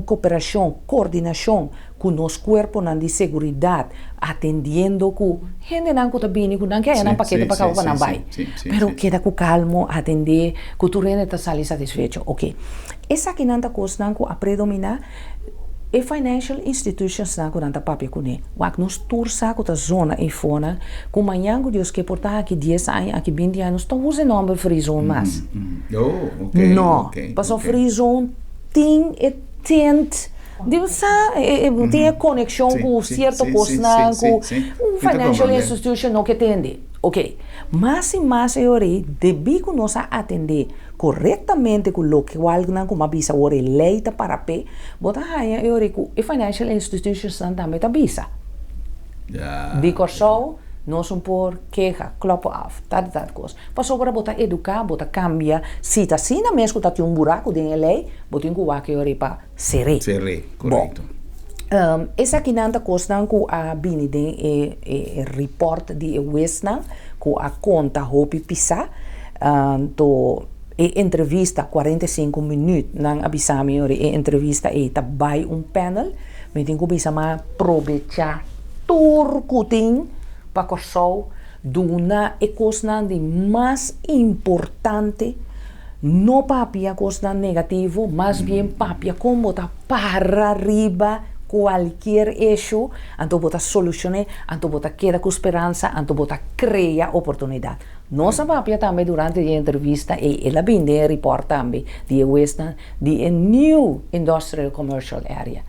koperashon, kordinashon ku nos kuerponan di seguridat, atendiendo ku hendenan ku ta bini ku nan ke haña nan pakete pa kaba pa nan bai. Pero keda ku kalmo, atendé ku tur hende ta sali satisfecho. Oke, esakinan ta kosnan ku a predominá e financial institutionsnan ku nan ta papia kuné. Wak, nos tur sa ku ta zona eifonan ku mañan ku Dios ke por ta aki dies aña, aki binti aña, nos ta usa e nòmber free zone mas. No, pasobra free zone tin e tint di bo sa, tin e konekshon ku sierto kosnan ku un financial institution no ke tende. Oke, mas i mas e ora ei, debí ku nos a atendé korektamente ku lokual nan ku m'a bisa awor e lei ta para p'e, bo ta haña e ora ei ku e financial institutionsnan tambe ta bisa. Di Kòrsou nos un por keha, klòp af, tal i tal kos. Pasobra bo ta eduká, bo ta kambia, si ta asina mes ku ta tin un buraku den e lei, bo tin ku wak e ora ei pa ser'é. Ser'é, korekto. Bon, esakinan ta kosnan ku a bini den e e report di e huesnan ku a konta hopi pisá. Anto e entrevista 45 minüt nan a bisa mi ora e entrevista ei ta bai un panel. Mi tin ku bisa m'a probechá tur ku tin pa Kòrsou duna e kosnan di mas importante. No papia kosnan negativo, mas bien papia kon bo ta para riba. kualkier issue, anto bo ta solushon'é, anto bo ta keda ku speransa, anto bo ta krea oportunidat. Nos a papia tambe durante di e entrevista ei, el a bin den e report tambe di e huesnan di e new industrial commercial area.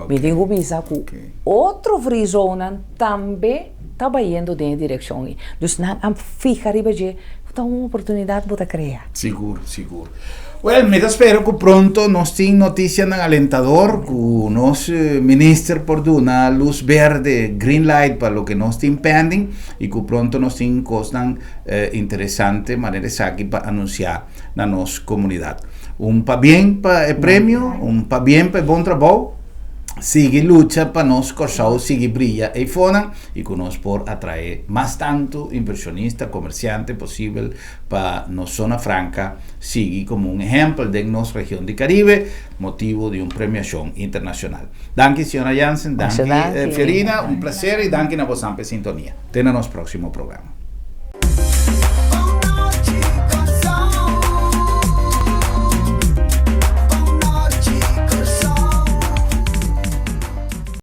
Mi tin ku bisa ku otro free zonenan tambe ta bayendo den e direkshon ei. Dus nan a fiha riba dje ku ta un oportunidat bo ta krea. Sigur, sigur. Wel, mi ta spera ku pronto nos tin notisianan alentador ku nos minister por duna lus berde, green light, pa loke nos tin pending i ku pronto nos tin kosnan interesante manera esaki pa anunsiá na nos komunidat. Un pabien pa e premio, un pabien pa e bon trabou. Sigui lucha pa nos Kòrsou sigui bria eifonan i ku nos por atraé mas tantu invershonista, komersiante posibel pa nos Zona Franka sigui komo un ehèmpel den nos region di Karibe, motibu di un premiashon internashonal. Danki señora Jansen, danki Fiorina, un plaser i danki na bosan p'e sintonia. Te na nos próksimo programa.